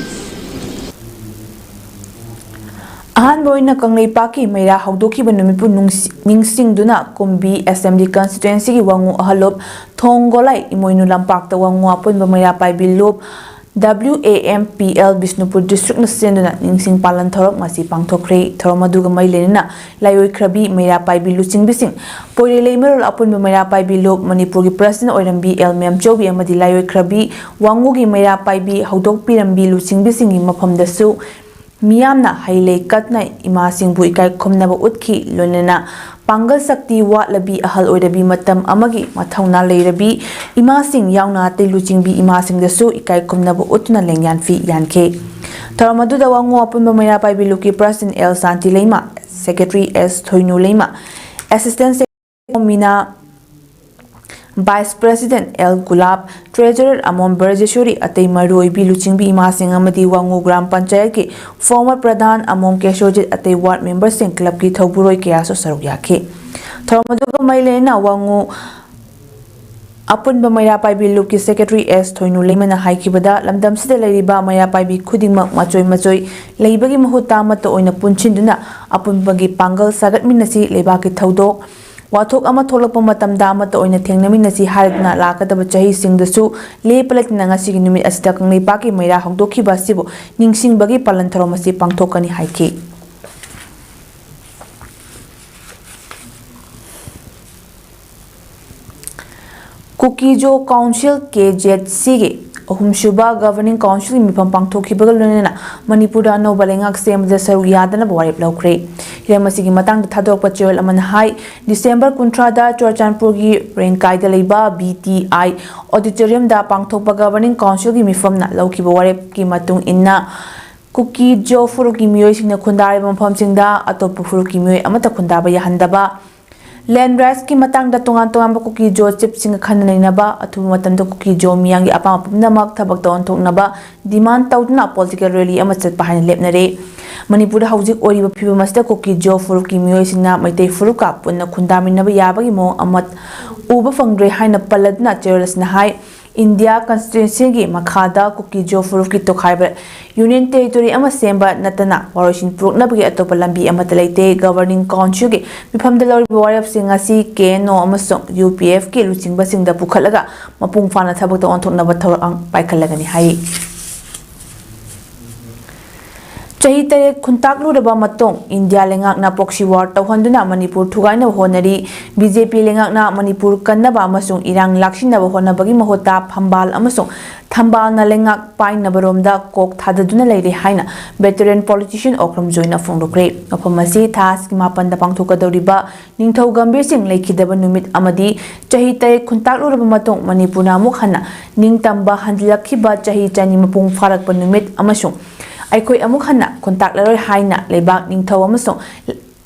ꯑꯍꯥꯟꯕ ꯑꯣꯏꯅ ꯀꯪꯂꯩꯄꯥꯛꯀꯤ ꯃꯩꯔꯥ ꯍꯧꯗꯣꯛꯈꯤꯕ ꯅꯨꯃꯤꯠꯄꯨ ꯅꯨꯡꯁꯤ-, ꯅꯤꯡꯁꯤꯡꯗꯨꯅ ꯀꯨꯝꯕꯤ Assembly Constituencyꯒꯤ ꯋꯥꯉꯨ ꯑꯍꯜꯂꯣꯞ ꯊꯣꯡꯒꯣꯂꯥꯏ ꯏꯃꯣꯏꯅꯨ ꯂꯝꯄꯥꯛꯇ ꯋꯥꯉꯨ ꯑꯄꯨꯟꯕ ꯃꯩꯔꯥ ꯄꯥꯏꯕꯤ ꯂꯨꯞ WAMPL ꯕꯤꯁꯅꯨꯄꯨꯔ Districtꯅ ꯁꯤꯟꯗꯨꯅ ꯅꯤꯡꯁꯤꯡ ꯄꯥꯂꯟ ꯊꯧꯔꯝ ꯉꯁꯤ ꯄꯥꯡꯊꯣꯛꯈ꯭ꯔꯦ꯫ ꯊꯧꯔꯝ ꯑꯗꯨꯒ ꯃꯔꯤ ꯂꯩꯅꯅ ꯂꯥꯏꯑꯣꯏꯈ꯭ꯔꯕꯤ ꯃꯩꯔꯥ ꯄꯥꯏꯕꯤ ꯂꯨꯆꯤꯡꯕꯤꯁꯤꯡ, ꯄꯣꯏꯔꯩ ꯂꯩꯃꯔꯣꯜ ꯑꯄꯨꯟꯕ ꯃꯩꯔꯥ ꯄꯥꯏꯕꯤ ꯂꯨꯞ, ꯃꯅꯤꯄꯨꯔꯒꯤ President ꯑꯣꯏꯔꯝꯕꯤ ꯑꯦꯜ ꯃꯦꯝꯆꯧꯕꯤ ꯑꯃꯗꯤ ꯂꯥꯏꯑꯣꯏꯈ꯭ꯔꯕꯤ ꯋꯥꯉꯨꯒꯤ ꯃꯩꯔꯥ ꯄꯥꯏꯕꯤ ꯍꯧꯗꯣꯛꯄꯤꯔꯝꯕꯤ ꯂꯨꯆꯤꯡꯕꯤꯁꯤꯡꯒꯤ ꯃꯐꯝꯗꯁꯨ ꯃꯤꯌꯥꯝꯅ ꯍꯩ ꯂꯩ ꯀꯠꯅ ꯏꯃꯥꯁꯤꯡꯕꯨ ꯏꯀꯥꯏ ꯈꯨꯝꯅꯕ ꯎꯠꯈꯤ꯫ ꯂꯣꯏꯅꯅ ꯄꯥꯡꯒꯜ ꯁꯛꯇꯤ ꯋꯥꯠꯂꯕꯤ, ꯑꯍꯜ ꯑꯣꯏꯔꯕꯤ, ꯃꯇꯝ ꯑꯃꯒꯤ ꯃꯊꯧꯅꯥ ꯂꯩꯔꯕꯤ ꯏꯃꯥꯁꯤꯡ ꯌꯥꯎꯅ ꯑꯇꯩ ꯂꯨꯆꯤꯡꯕꯤ ꯏꯃꯥꯁꯤꯡꯗꯁꯨ ꯏꯀꯥꯏ ꯈꯨꯝꯅꯕ ꯎꯠꯇꯨꯅ ꯂꯦꯡꯌꯥꯟ ꯐꯤ ꯌꯥꯟꯈꯤ꯫ ꯊꯧꯔꯝ ꯑꯗꯨꯗ ꯋꯥꯉꯨ ꯑꯄꯨꯟꯕ ꯃꯩꯔꯥ ꯄꯥꯏꯕꯤ ꯂꯨꯞꯀꯤ President L Shanti Leima, Secretary S Thoinu Leima, Assistant Secretary Mina, Vice President L Gulap, Treasurer Amom Brajeshori, ꯑꯇꯩ ꯃꯔꯨꯑꯣꯏꯕꯤ ꯂꯨꯆꯤꯡꯕꯤ ꯏꯃꯥꯁꯤꯡ ꯑꯃꯗꯤ ꯋꯥꯉꯨ ꯒ꯭ꯔꯥꯝ ꯄꯟꯆꯥꯌꯠꯀꯤ former ꯄ꯭ꯔꯙꯥꯟ ꯑꯃꯣꯝ ꯀꯦꯁꯣꯖꯤꯠ, ꯑꯇꯩ ward memberꯁꯤꯡ, clubꯀꯤ ꯊꯧꯕꯨꯔꯣꯏ ꯀꯌꯥꯁꯨ ꯁꯔꯨꯛ ꯌꯥꯈꯤ꯫ ꯊꯧꯔꯝ ꯑꯗꯨꯒ ꯃꯔꯤ ꯂꯩꯅꯅ ꯋꯥꯉꯨ ꯑꯄꯨꯟꯕ ꯃꯩꯔꯥ ꯄꯥꯏꯕꯤ ꯂꯨꯞꯀꯤ Secretary ꯑꯦꯁ ꯊꯣꯏꯅꯨ ꯂꯩꯃꯅ ꯍꯥꯏꯈꯤꯕꯗ, ꯂꯝꯗꯝꯁꯤꯗ ꯂꯩꯔꯤꯕ ꯃꯩꯔꯥ ꯄꯥꯏꯕꯤ ꯈꯨꯗꯤꯡꯃꯛ ꯃꯆꯣꯏ ꯃꯆꯣꯏ ꯂꯩꯕꯒꯤ ꯃꯍꯨꯠꯇ ꯑꯃꯠꯇ ꯑꯣꯏꯅ ꯄꯨꯟꯁꯤꯟꯗꯨꯅ ꯑꯄꯨꯟꯕꯒꯤ ꯄꯥꯡꯒꯜ ꯁꯥꯒꯠꯃꯤꯟꯅꯁꯤ꯫ ꯂꯩꯕꯥꯛꯀꯤ ꯊꯧꯗꯣꯛ ꯋꯥꯊꯣꯛ ꯑꯃ ꯊꯣꯛꯂꯛꯄ ꯃꯇꯝꯗ ꯑꯃꯠꯇ ꯑꯣꯏꯅ ꯊꯦꯡꯅꯃꯤꯟꯅꯁꯤ ꯍꯥꯏꯗꯨꯅ ꯂꯥꯛꯀꯗꯕ ꯆꯍꯤꯁꯤꯡꯗꯁꯨ ꯂꯦꯞꯄ ꯂꯩꯇꯅ ꯉꯁꯤꯒꯤ ꯅꯨꯃꯤꯠ ꯑꯁꯤꯗ ꯀꯪꯂꯩꯄꯥꯛꯀꯤ ꯃꯩꯔꯥ ꯍꯧꯗꯣꯛꯈꯤꯕ ꯑꯁꯤꯕꯨ ꯅꯤꯡꯁꯤꯡꯕꯒꯤ ꯄꯥꯂꯟ ꯊꯧꯔꯝ ꯑꯁꯤ ꯄꯥꯡꯊꯣꯛꯀꯅꯤ ꯍꯥꯏꯈꯤ꯫ ꯀꯨꯀꯤꯖꯣ Council, KZCꯒꯤ ꯑꯍꯨꯝꯁꯨꯕ Governing Councilꯒꯤ ꯃꯤꯐꯝ ꯄꯥꯡꯊꯣꯛꯈꯤꯕꯒ ꯂꯣꯏꯅꯅ ꯃꯅꯤꯄꯨꯔꯗ ꯑꯅꯧꯕ ꯂꯩꯉꯥꯛ ꯁꯦꯝꯕꯗ ꯁꯔꯨꯛ ꯌꯥꯗꯅꯕ ꯋꯥꯔꯦꯞ ꯂꯧꯈ꯭ꯔꯦ꯫ ꯍꯤꯔꯝ ꯑꯁꯤꯒꯤ ꯃꯇꯥꯡꯗ ꯊꯥꯗꯣꯔꯛꯄ ꯆꯦꯔꯣꯜ ꯑꯃꯅ ꯍꯥꯏ, December ꯀꯨꯟꯊ꯭ꯔꯥꯗ ꯆꯨꯔꯆꯥꯟꯄꯨꯔꯒꯤ ꯔꯦꯡꯀꯥꯏꯗ ꯂꯩꯕ BTI Auditoriumꯗ ꯄꯥꯡꯊꯣꯛꯄ Governing Councilꯒꯤ ꯃꯤꯐꯝꯅ ꯂꯧꯈꯤꯕ ꯋꯥꯔꯦꯞꯀꯤ ꯃꯇꯨꯡ ꯏꯟꯅ, ꯀꯨꯀꯤ ꯖꯣ ꯐꯨꯔꯨꯞꯀꯤ ꯃꯤꯑꯣꯏꯁꯤꯡꯅ ꯈꯨꯟꯗꯥꯔꯤꯕ ꯃꯐꯝꯁꯤꯡꯗ ꯑꯇꯣꯞꯄ ꯐꯨꯔꯨꯞꯀꯤ ꯃꯤꯑꯣꯏ ꯑꯃꯠꯇ ꯈꯨꯟꯗꯥꯕ ꯌꯥꯍꯟꯗꯕ, ꯂꯦꯟ ꯔꯥꯏꯠꯁꯀꯤ ꯃꯇꯥꯡꯗ ꯇꯣꯉꯥꯟ ꯇꯣꯉꯥꯟꯕ ꯀꯨꯀꯤ ꯖꯣ ꯆꯤꯞꯁꯤꯡꯒ ꯈꯟꯅ ꯅꯩꯅꯕ, ꯑꯊꯨꯕ ꯃꯇꯝꯗ ꯀꯨꯀꯤ ꯖꯣ ꯃꯤꯌꯥꯝꯒꯤ ꯑꯄꯥꯝꯕ ꯄꯨꯝꯅꯃꯛ ꯊꯕꯛꯇ ꯑꯣꯟꯊꯣꯛꯅꯕ demand ꯇꯧꯗꯨꯅ political rally ꯑꯃ ꯆꯠꯄ ꯍꯥꯏꯅ ꯂꯦꯞꯅꯔꯦ꯫ ꯃꯅꯤꯄꯨꯔꯗ ꯍꯧꯖꯤꯛ ꯑꯣꯏꯔꯤꯕ ꯐꯤꯕꯝ ꯑꯁꯤꯗ ꯀꯨꯀꯤ ꯖꯣ ꯐꯨꯔꯨꯞꯀꯤ ꯃꯤꯑꯣꯏꯁꯤꯡꯅ ꯃꯩꯇꯩ ꯐꯨꯔꯨꯞꯀ ꯄꯨꯟꯅ ꯈꯨꯟꯗꯥꯃꯤꯟꯅꯕ ꯌꯥꯕꯒꯤ ꯃꯑꯣꯡ ꯑꯃ ꯎꯕ ꯐꯪꯗ꯭ꯔꯦ ꯍꯥꯏꯅ ꯄꯜꯂꯗꯨꯅ ꯆꯦꯔꯣꯜ ꯑꯁꯤꯅ ꯍꯥꯏ, ꯏꯟꯗꯤꯌꯥ ꯀꯟꯁꯇꯤꯇ꯭ꯌꯨꯟꯁꯤꯒꯤ ꯃꯈꯥꯗ ꯀꯨꯀꯤ ꯖꯣ ꯐꯨꯔꯨꯞꯀꯤ ꯇꯣꯈꯥꯏꯕ ꯌꯨꯅꯤꯌꯟ ꯇꯦꯔꯤꯇꯣꯔꯤ ꯑꯃ ꯁꯦꯝꯕ ꯅꯠꯇꯅ ꯋꯥꯔꯣꯏꯁꯤꯟ ꯄꯨꯔꯛꯅꯕꯒꯤ ꯑꯇꯣꯞꯄ ꯂꯝꯕꯤ ꯑꯃꯠꯇ ꯂꯩꯇꯦ꯫ ꯒꯕꯔꯅꯤꯡ ꯀꯥꯎꯟꯁꯤꯜꯒꯤ ꯃꯤꯐꯝꯗ ꯂꯧꯔꯤꯕ ꯋꯥꯔꯦꯞꯁꯤꯡ ꯑꯁꯤ ꯀꯦ ꯑꯦꯟ ꯑꯣ ꯑꯃꯁꯨꯡ ꯌꯨ ꯄꯤ ꯑꯦꯐꯀꯤ ꯂꯨꯆꯤꯡꯕꯁꯤꯡꯗ ꯄꯨꯈꯠꯂꯒ ꯃꯄꯨꯡ ꯐꯥꯅ ꯊꯕꯛꯇ ꯑꯣꯟꯊꯣꯛꯅꯕ ꯊꯧꯔꯥꯡ ꯄꯥꯏꯈꯠꯂꯒꯅꯤ ꯍꯥꯏꯔꯤ꯫ ꯆꯍꯤ ꯇꯔꯦꯠ ꯈꯨꯟꯇꯥꯛꯂꯨꯔꯕ ꯃꯇꯨꯡ ꯏꯟꯗꯤꯌꯥ ꯂꯩꯉꯥꯛꯅ proxy war ꯇꯧꯍꯟꯗꯨꯅ ꯃꯅꯤꯄꯨꯔ ꯊꯨꯒꯥꯏꯅꯕ ꯍꯣꯠꯅꯔꯤ꯫ ꯕꯤ ꯖꯦ ꯄꯤ ꯂꯩꯉꯥꯛꯅ ꯃꯅꯤꯄꯨꯔ ꯀꯟꯅꯕ ꯑꯃꯁꯨꯡ ꯏꯔꯥꯡ ꯂꯥꯛꯁꯤꯟꯅꯕ ꯍꯣꯠꯅꯕꯒꯤ ꯃꯍꯨꯠꯇ ꯐꯝꯕꯥꯜ ꯑꯃꯁꯨꯡ ꯊꯝꯕꯥꯜꯅ ꯂꯩꯉꯥꯛ ꯄꯥꯏꯅꯕꯔꯣꯝꯗ ꯀꯣꯛ ꯊꯥꯗꯗꯨꯅ ꯂꯩꯔꯦ ꯍꯥꯏꯅ veteran politician ꯑꯣꯀ꯭ꯔꯝ ꯖꯣꯏꯅ ꯐꯣꯡꯗꯣꯛꯈ꯭ꯔꯦ꯫ ꯃꯐꯝ ꯑꯁꯤ ꯊꯥ ꯑꯁꯤꯒꯤ ꯃꯥꯄꯟꯗ ꯄꯥꯡꯊꯣꯛꯀꯗꯧꯔꯤꯕ ꯅꯤꯡꯊꯧ ꯒꯝꯚꯤꯔ ꯁꯤꯡ ꯂꯩꯈꯤꯗꯕ ꯅꯨꯃꯤꯠ ꯑꯃꯗꯤ ꯆꯍꯤ ꯇꯔꯦꯠ ꯈꯨꯟꯇꯥꯛꯂꯨꯔꯕ ꯃꯇꯨꯡ ꯃꯅꯤꯄꯨꯔꯅ ꯑꯃꯨꯛ ꯍꯟꯅ ꯅꯤꯡꯇꯝꯕ ꯍꯟꯖꯤꯜꯂꯛꯈꯤꯕ ꯆꯍꯤ ꯆꯅꯤ ꯃꯄꯨꯡ ꯐꯥꯔꯛꯄ ꯅꯨꯃꯤꯠ ꯑꯃꯁꯨꯡ ꯑꯩꯈꯣꯏ ꯑꯃꯨꯛ ꯍꯟꯅ ꯈꯨꯟꯇꯥꯛꯂꯔꯣꯏ ꯍꯥꯏꯅ ꯂꯩꯕꯥꯛ ꯅꯤꯡꯊꯧ ꯑꯃꯁꯨꯡ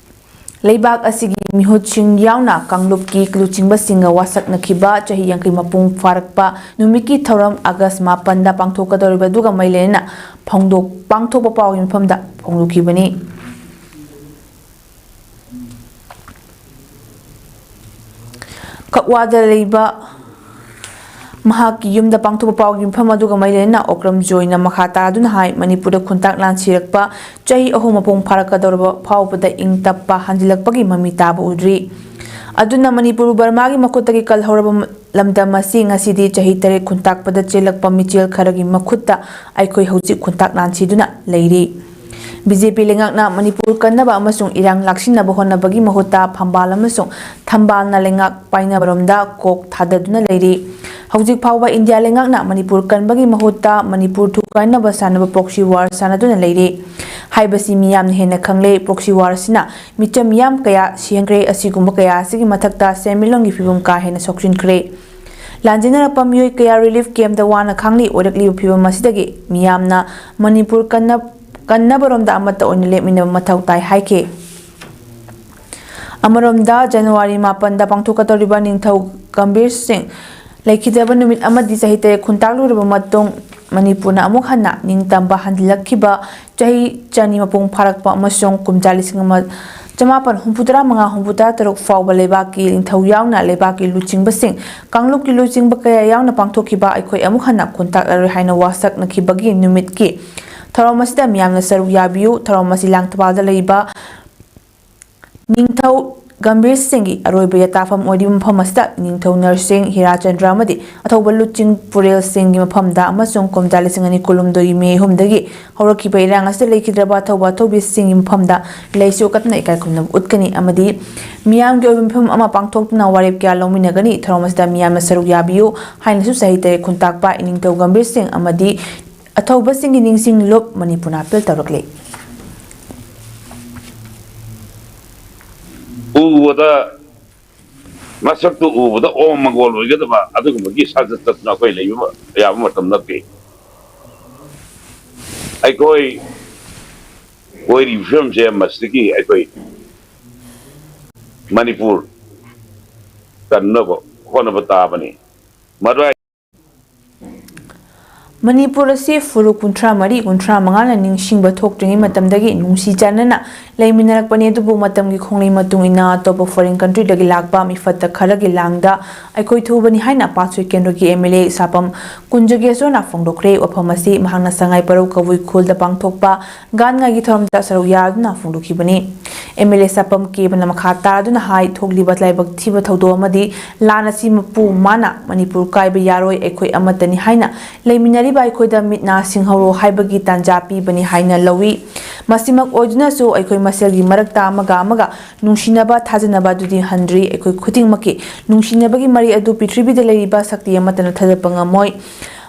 ꯂꯩꯕꯥꯛ ꯑꯁꯤꯒꯤ ꯃꯤꯍꯨꯠꯁꯤꯡ ꯌꯥꯎꯅ ꯀꯥꯡꯂꯨꯞꯀꯤ ꯂꯨꯆꯤꯡꯕꯁꯤꯡꯒ ꯋꯥꯁꯛꯅꯈꯤꯕ ꯆꯍꯤ ꯌꯥꯡꯈꯩ ꯃꯄꯨꯡ ꯐꯥꯔꯛꯄ ꯅꯨꯃꯤꯠꯀꯤ ꯊꯧꯔꯝ ꯑꯥꯒꯁ ꯃꯥꯄꯟꯗ ꯄꯥꯡꯊꯣꯛꯀꯗꯧꯔꯤꯕ ꯑꯗꯨꯒ ꯃꯔꯤ ꯂꯩꯅꯅ ꯐꯣꯡꯗꯣꯛ-, ꯄꯥꯡꯊꯣꯛꯄ ꯄꯥꯎꯒꯤ ꯃꯤꯐꯝꯗ ꯐꯣꯡꯗꯣꯛꯈꯤꯕꯅꯤ꯫ ꯀꯛꯋꯥꯗ ꯂꯩꯕ ꯃꯍꯥꯛꯀꯤ ꯌꯨꯝꯗ ꯄꯥꯡꯊꯣꯛꯄ ꯄꯥꯎꯒꯤ ꯃꯤꯐꯝ ꯑꯗꯨꯒ ꯃꯔꯤ ꯂꯩꯅꯅ ꯑꯣꯀ꯭ꯔꯝ ꯖꯣꯏꯅ ꯃꯈꯥ ꯇꯥꯗꯨꯅ ꯍꯥꯏ, ꯃꯅꯤꯄꯨꯔꯗ ꯈꯨꯟꯇꯥꯛ ꯂꯥꯟ ꯁꯤꯔꯛꯄ ꯆꯍꯤ ꯑꯍꯨꯝ ꯃꯄꯨꯡ ꯐꯥꯔꯛꯀꯗꯧꯔꯕ ꯐꯥꯎꯕꯗ ꯏꯪ ꯇꯞꯄ ꯍꯟꯖꯤꯜꯂꯛꯄꯒꯤ ꯃꯃꯤ ꯇꯥꯕ ꯎꯗ꯭ꯔꯤ꯫ ꯑꯗꯨꯅ ꯃꯅꯤꯄꯨꯔꯕꯨ ꯕꯔꯃꯥꯒꯤ ꯃꯈꯨꯠꯇꯒꯤ ꯀꯜꯍꯧꯔꯕ ꯂꯝꯗꯝ ꯑꯁꯤ ꯉꯁꯤꯗꯤ ꯆꯍꯤ ꯇꯔꯦꯠ ꯈꯨꯟꯇꯥꯛꯄꯗ ꯆꯦꯜꯂꯛꯄ ꯃꯤꯆꯦꯜ ꯈꯔꯒꯤ ꯃꯈꯨꯠꯇ ꯑꯩꯈꯣꯏ ꯍꯧꯖꯤꯛ ꯈꯨꯟꯇꯥꯛ ꯂꯥꯟꯁꯤꯗꯨꯅ ꯂꯩꯔꯤ꯫ ꯕꯤ ꯖꯦ ꯄꯤ ꯂꯩꯉꯥꯛꯅ ꯃꯅꯤꯄꯨꯔ ꯀꯟꯅꯕ ꯑꯃꯁꯨꯡ ꯏꯔꯥꯡ ꯂꯥꯛꯁꯤꯟꯅꯕ ꯍꯣꯠꯅꯕꯒꯤ ꯃꯍꯨꯠꯇ ꯐꯝꯕꯥꯜ ꯑꯃꯁꯨꯡ ꯊꯝꯕꯥꯜꯅ ꯂꯩꯉꯥꯛ ꯄꯥꯏꯅꯕꯔꯣꯝꯗ ꯀꯣꯛ ꯊꯥꯗꯗꯨꯅ ꯂꯩꯔꯤ꯫ ꯍꯧꯖꯤꯛ ꯐꯥꯎꯕ ꯏꯟꯗꯤꯌꯥ ꯂꯩꯉꯥꯛꯅ ꯃꯅꯤꯄꯨꯔ ꯀꯟꯕꯒꯤ ꯃꯍꯨꯠꯇ ꯃꯅꯤꯄꯨꯔ ꯊꯨꯒꯥꯏꯅꯕ ꯁꯥꯟꯅꯕ proxy war ꯁꯥꯟꯅꯗꯨꯅ ꯂꯩꯔꯤ꯫ ꯍꯥꯏꯕꯁꯤ ꯃꯤꯌꯥꯝꯅ ꯍꯦꯟꯅ ꯈꯪꯂꯦ꯫ Proxy war ꯑꯁꯤꯅ ꯃꯤꯆꯝ ꯃꯤꯌꯥꯝ ꯀꯌꯥ ꯁꯤꯍꯟꯈ꯭ꯔꯦ꯫ ꯑꯁꯤꯒꯨꯝꯕ ꯀꯌꯥ ꯑꯁꯤꯒꯤ ꯃꯊꯛꯇ ꯁꯦꯟꯃꯤꯠꯂꯣꯟꯒꯤ ꯐꯤꯕꯝ ꯀꯥ ꯍꯦꯟꯅ ꯁꯣꯛꯆꯤꯟꯈ꯭ꯔꯦ꯫ ꯂꯥꯟꯖꯦꯟꯅꯔꯛꯄ ꯃꯤꯑꯣꯏ ꯀꯌꯥ relief camp ꯇ ꯋꯥꯅ ꯈꯥꯡꯂꯤ꯫ ꯑꯣꯏꯔꯛꯂꯤꯕ ꯐꯤꯕꯝ ꯑꯁꯤꯗꯒꯤ ꯃꯤꯌꯥꯝꯅ ꯃꯅꯤꯄꯨꯔ ꯀꯟꯅ ꯀꯟꯅꯕꯔꯣꯝꯗ ꯑꯃꯠꯇ ꯑꯣꯏꯅ ꯂꯦꯞꯃꯤꯟꯅꯕ ꯃꯊꯧ ꯇꯥꯏ ꯍꯥꯏꯈꯤ꯫ ꯑꯃꯔꯣꯝꯗ, ꯖꯅꯋꯥꯔꯤ ꯃꯥꯄꯟꯗ ꯄꯥꯡꯊꯣꯛꯀꯗꯧꯔꯤꯕ ꯅꯤꯡꯊꯧ ꯒꯝꯚꯤꯔ ꯁꯤꯡ ꯂꯩꯈꯤꯗꯕ ꯅꯨꯃꯤꯠ ꯑꯃꯗꯤ ꯆꯍꯤ ꯇꯔꯦꯠ ꯈꯨꯟꯇꯥꯛꯂꯨꯔꯕ ꯃꯇꯨꯡ, ꯃꯅꯤꯄꯨꯔꯅ ꯑꯃꯨꯛ ꯍꯟꯅ ꯅꯤꯡꯇꯝꯕ ꯍꯟꯖꯤꯜꯂꯛꯈꯤꯕ ꯆꯍꯤ ꯆꯅꯤ ꯃꯄꯨꯡ ꯐꯥꯔꯛꯄ ꯑꯃꯁꯨꯡ ꯀꯨꯝꯖꯥ ꯂꯤꯁꯤꯡ ꯑꯃ ꯆꯃꯥꯄꯟ ꯍꯨꯝꯐꯨꯇꯔꯥ ꯃꯉꯥ ꯍꯨꯝꯐꯨꯇꯔꯥ ꯇꯔꯨꯛ ꯐꯥꯎꯕ ꯂꯩꯕꯥꯛꯀꯤ ꯅꯤꯡꯊꯧ ꯌꯥꯎꯅ ꯂꯩꯕꯥꯛꯀꯤ ꯂꯨꯆꯤꯡꯕꯁꯤꯡ, ꯀꯥꯡꯂꯨꯞꯀꯤ ꯂꯨꯆꯤꯡꯕ ꯀꯌꯥ ꯌꯥꯎꯅ ꯄꯥꯡꯊꯣꯛꯈꯤꯕ ꯑꯩꯈꯣꯏ ꯑꯃꯨꯛ ꯍꯟꯅ ꯈꯨꯟꯇꯥꯛꯂꯔꯣꯏ ꯍꯥꯏꯅ ꯋꯥꯁꯛꯅꯈꯤꯕꯒꯤ ꯅꯨꯃꯤꯠꯀꯤ ꯊꯧꯔꯝ ꯑꯁꯤꯗ ꯃꯤꯌꯥꯝꯅ ꯁꯔꯨꯛ ꯌꯥꯕꯤꯌꯨ꯫ ꯊꯧꯔꯝ ꯑꯁꯤ ꯂꯥꯡꯊꯕꯥꯜꯗ ꯂꯩꯕ ꯅꯤꯡꯊꯧ ꯒꯝꯚꯤꯔ ꯁꯤꯡꯒꯤ ꯑꯔꯣꯏꯕ ꯌꯥꯇꯥꯐꯝ ꯑꯣꯏꯔꯤꯕ ꯃꯐꯝ ꯑꯁꯤꯗ ꯅꯤꯡꯊꯧ ꯅꯔꯁꯤꯡ, ꯍꯤꯔꯥꯆꯟꯗ꯭ꯔ ꯑꯃꯗꯤ ꯑꯊꯧꯕ ꯂꯨꯆꯤꯡ ꯄꯨꯔꯦꯜꯁꯤꯡꯒꯤ ꯃꯐꯝꯗ ꯑꯃꯁꯨꯡ ꯀꯨꯝꯖꯥ ꯂꯤꯁꯤꯡ ꯑꯅꯤ ꯀꯨꯟꯍꯨꯝꯗꯣꯏꯒꯤ ꯃꯦ ꯑꯍꯨꯝꯗꯒꯤ ꯍꯧꯔꯛꯈꯤꯕ ꯏꯔꯥꯡ ꯑꯁꯤꯗ ꯂꯩꯈꯤꯗ꯭ꯔꯕ ꯑꯊꯧꯕ ꯑꯊꯧꯕꯤꯁꯤꯡꯒꯤ ꯃꯐꯝꯗ ꯂꯩꯁꯤ ꯀꯠꯇꯨꯅ ꯏꯀꯥꯏ ꯈꯨꯝꯅꯕ ꯎꯠꯀꯅꯤ ꯑꯃꯗꯤ ꯃꯤꯌꯥꯝꯒꯤ ꯑꯣꯏꯕ ꯃꯤꯐꯝ ꯑꯃ ꯄꯥꯡꯊꯣꯛꯇꯨꯅ ꯋꯥꯔꯦꯞ ꯀꯌꯥ ꯂꯧꯃꯤꯟꯅꯒꯅꯤ꯫ ꯊꯧꯔꯝ ꯑꯁꯤꯗ ꯃꯤꯌꯥꯝꯅ ꯁꯔꯨꯛ ꯌꯥꯕꯤꯌꯨ ꯍꯥꯏꯅꯁꯨ ꯆꯍꯤ ꯇꯔꯦꯠ ꯈꯨꯟꯇꯥꯛꯄ ꯏꯅꯤꯡꯊꯧ ꯒꯝꯚꯤꯔ ꯁꯤꯡ ꯑꯃꯗꯤ ꯑꯊꯧꯕꯁꯤꯡꯒꯤ ꯅꯤꯡꯁꯤꯡ ꯂꯨꯞ ꯃꯅꯤꯄꯨꯔꯅ ꯑꯥꯄꯤꯜ ꯇꯧꯔꯛꯂꯤ꯫ ꯎꯕꯗ, ꯃꯁꯛꯇꯨ ꯎꯕꯗ ꯑꯣꯝ ꯃꯪꯒꯣꯜ ꯑꯣꯏꯒꯗꯕ ꯑꯗꯨꯒꯨꯝꯕꯒꯤ ꯁꯥꯖꯠꯇꯁꯨ ꯑꯩꯈꯣꯏ ꯂꯩꯕ ꯌꯥꯕ ꯃꯇꯝ ꯅꯠꯇꯦ꯫ ꯑꯩꯈꯣꯏ ꯑꯣꯏꯔꯤꯕ ꯐꯤꯕꯝꯁꯦ ꯃꯁꯤꯗꯒꯤ ꯑꯩꯈꯣꯏ ꯃꯅꯤꯄꯨꯔ ꯀꯟꯅꯕ ꯍꯣꯠꯅꯕ ꯇꯥꯕꯅꯤ꯫ ꯃꯗꯨ ꯃꯅꯤꯄꯨꯔ ꯑꯁꯤ ꯐꯨꯔꯨꯞ ꯀꯨꯟꯊ꯭ꯔꯥ ꯃꯔꯤ, ꯀꯨꯟꯊ꯭ꯔꯥ ꯃꯉꯥꯅ ꯅꯤꯡꯁꯤꯡꯕ ꯊꯣꯛꯇ꯭ꯔꯤꯉꯩ ꯃꯇꯝꯗꯒꯤ ꯅꯨꯡꯁꯤ ꯆꯥꯟꯅꯅ ꯂꯩꯃꯤꯟꯅꯔꯛꯄꯅꯤ꯫ ꯑꯗꯨꯕꯨ ꯃꯇꯝꯒꯤ ꯈꯣꯡꯂꯩ ꯃꯇꯨꯡ ꯏꯟꯅ ꯑꯇꯣꯞꯄ ꯐꯣꯔꯦꯟ ꯀꯟꯇ꯭ꯔꯤꯗꯒꯤ ꯂꯥꯛꯄ ꯃꯤꯐꯠꯇ ꯈꯔꯒꯤ ꯂꯥꯡꯗ ꯑꯩꯈꯣꯏ ꯊꯨꯕꯅꯤ ꯍꯥꯏꯅ ꯄꯥꯠꯁꯣꯏ ꯀꯦꯟꯗ꯭ꯔꯒꯤ ꯑꯦꯝ ꯑꯦꯜ ꯑꯦ ꯁꯥꯄꯝ ꯀꯨꯟꯖꯒꯦꯁꯣꯔꯅ ꯐꯣꯡꯗꯣꯛꯈ꯭ꯔꯦ꯫ ꯋꯥꯐꯝ ꯑꯁꯤ ꯃꯍꯥꯛꯅ ꯁꯉꯥꯏ ꯄꯔꯧ ꯀꯕꯨꯏ ꯈꯨꯜꯗ ꯄꯥꯡꯊꯣꯛꯄ ꯒꯥꯟ ꯉꯥꯏꯒꯤ ꯊꯧꯔꯝꯗ ꯁꯔꯨꯛ ꯌꯥꯗꯨꯅ ꯐꯣꯡꯗꯣꯛꯈꯤꯕꯅꯤ꯫ ꯑꯦꯝ ꯑꯦꯜ ꯑꯦ ꯁꯥꯄꯝ ꯀꯦꯕꯅ ꯃꯈꯥ ꯇꯥꯗꯨꯅ ꯍꯥꯏ, ꯊꯣꯛꯂꯤꯕ ꯂꯥꯏꯕꯛ ꯊꯤꯕ ꯊꯧꯗꯣꯛ ꯑꯃꯗꯤ ꯂꯥꯟ ꯑꯁꯤ ꯃꯄꯨ ꯃꯥꯅ ꯃꯅꯤꯄꯨꯔ ꯀꯥꯏꯕ ꯌꯥꯔꯣꯏ, ꯑꯩꯈꯣꯏ ꯑꯃꯠꯇꯅꯤ ꯍꯥꯏꯅ ꯂꯩꯃꯤꯟꯅꯔꯤꯕ ꯑꯩꯈꯣꯏꯗ ꯃꯤꯠ ꯅꯥ ꯁꯤꯡꯍꯧꯔꯣ ꯍꯥꯏꯕꯒꯤ ꯇꯥꯟꯖꯥ ꯄꯤꯕꯅꯤ ꯍꯥꯏꯅ ꯂꯧꯏ꯫ ꯃꯁꯤꯃꯛ ꯑꯣꯏꯗꯨꯅꯁꯨ ꯑꯩꯈꯣꯏ ꯃꯁꯦꯜꯒꯤ ꯃꯔꯛꯇ ꯑꯃꯒ ꯑꯃꯒ ꯅꯨꯡꯁꯤꯅꯕ, ꯊꯥꯖꯅꯕ ꯑꯗꯨꯗꯤ ꯍꯟꯗ꯭ꯔꯤ꯫ ꯑꯩꯈꯣꯏ ꯈꯨꯗꯤꯡꯃꯛꯀꯤ ꯅꯨꯡꯁꯤꯅꯕꯒꯤ ꯃꯔꯤ ꯑꯗꯨ ꯄ꯭ꯔꯤꯊꯤꯕꯤꯗ ꯂꯩꯔꯤꯕ ꯁꯛꯇꯤ ꯑꯃꯠꯇꯅ ꯊꯥꯗꯠꯄ ꯉꯝꯃꯣꯏ꯫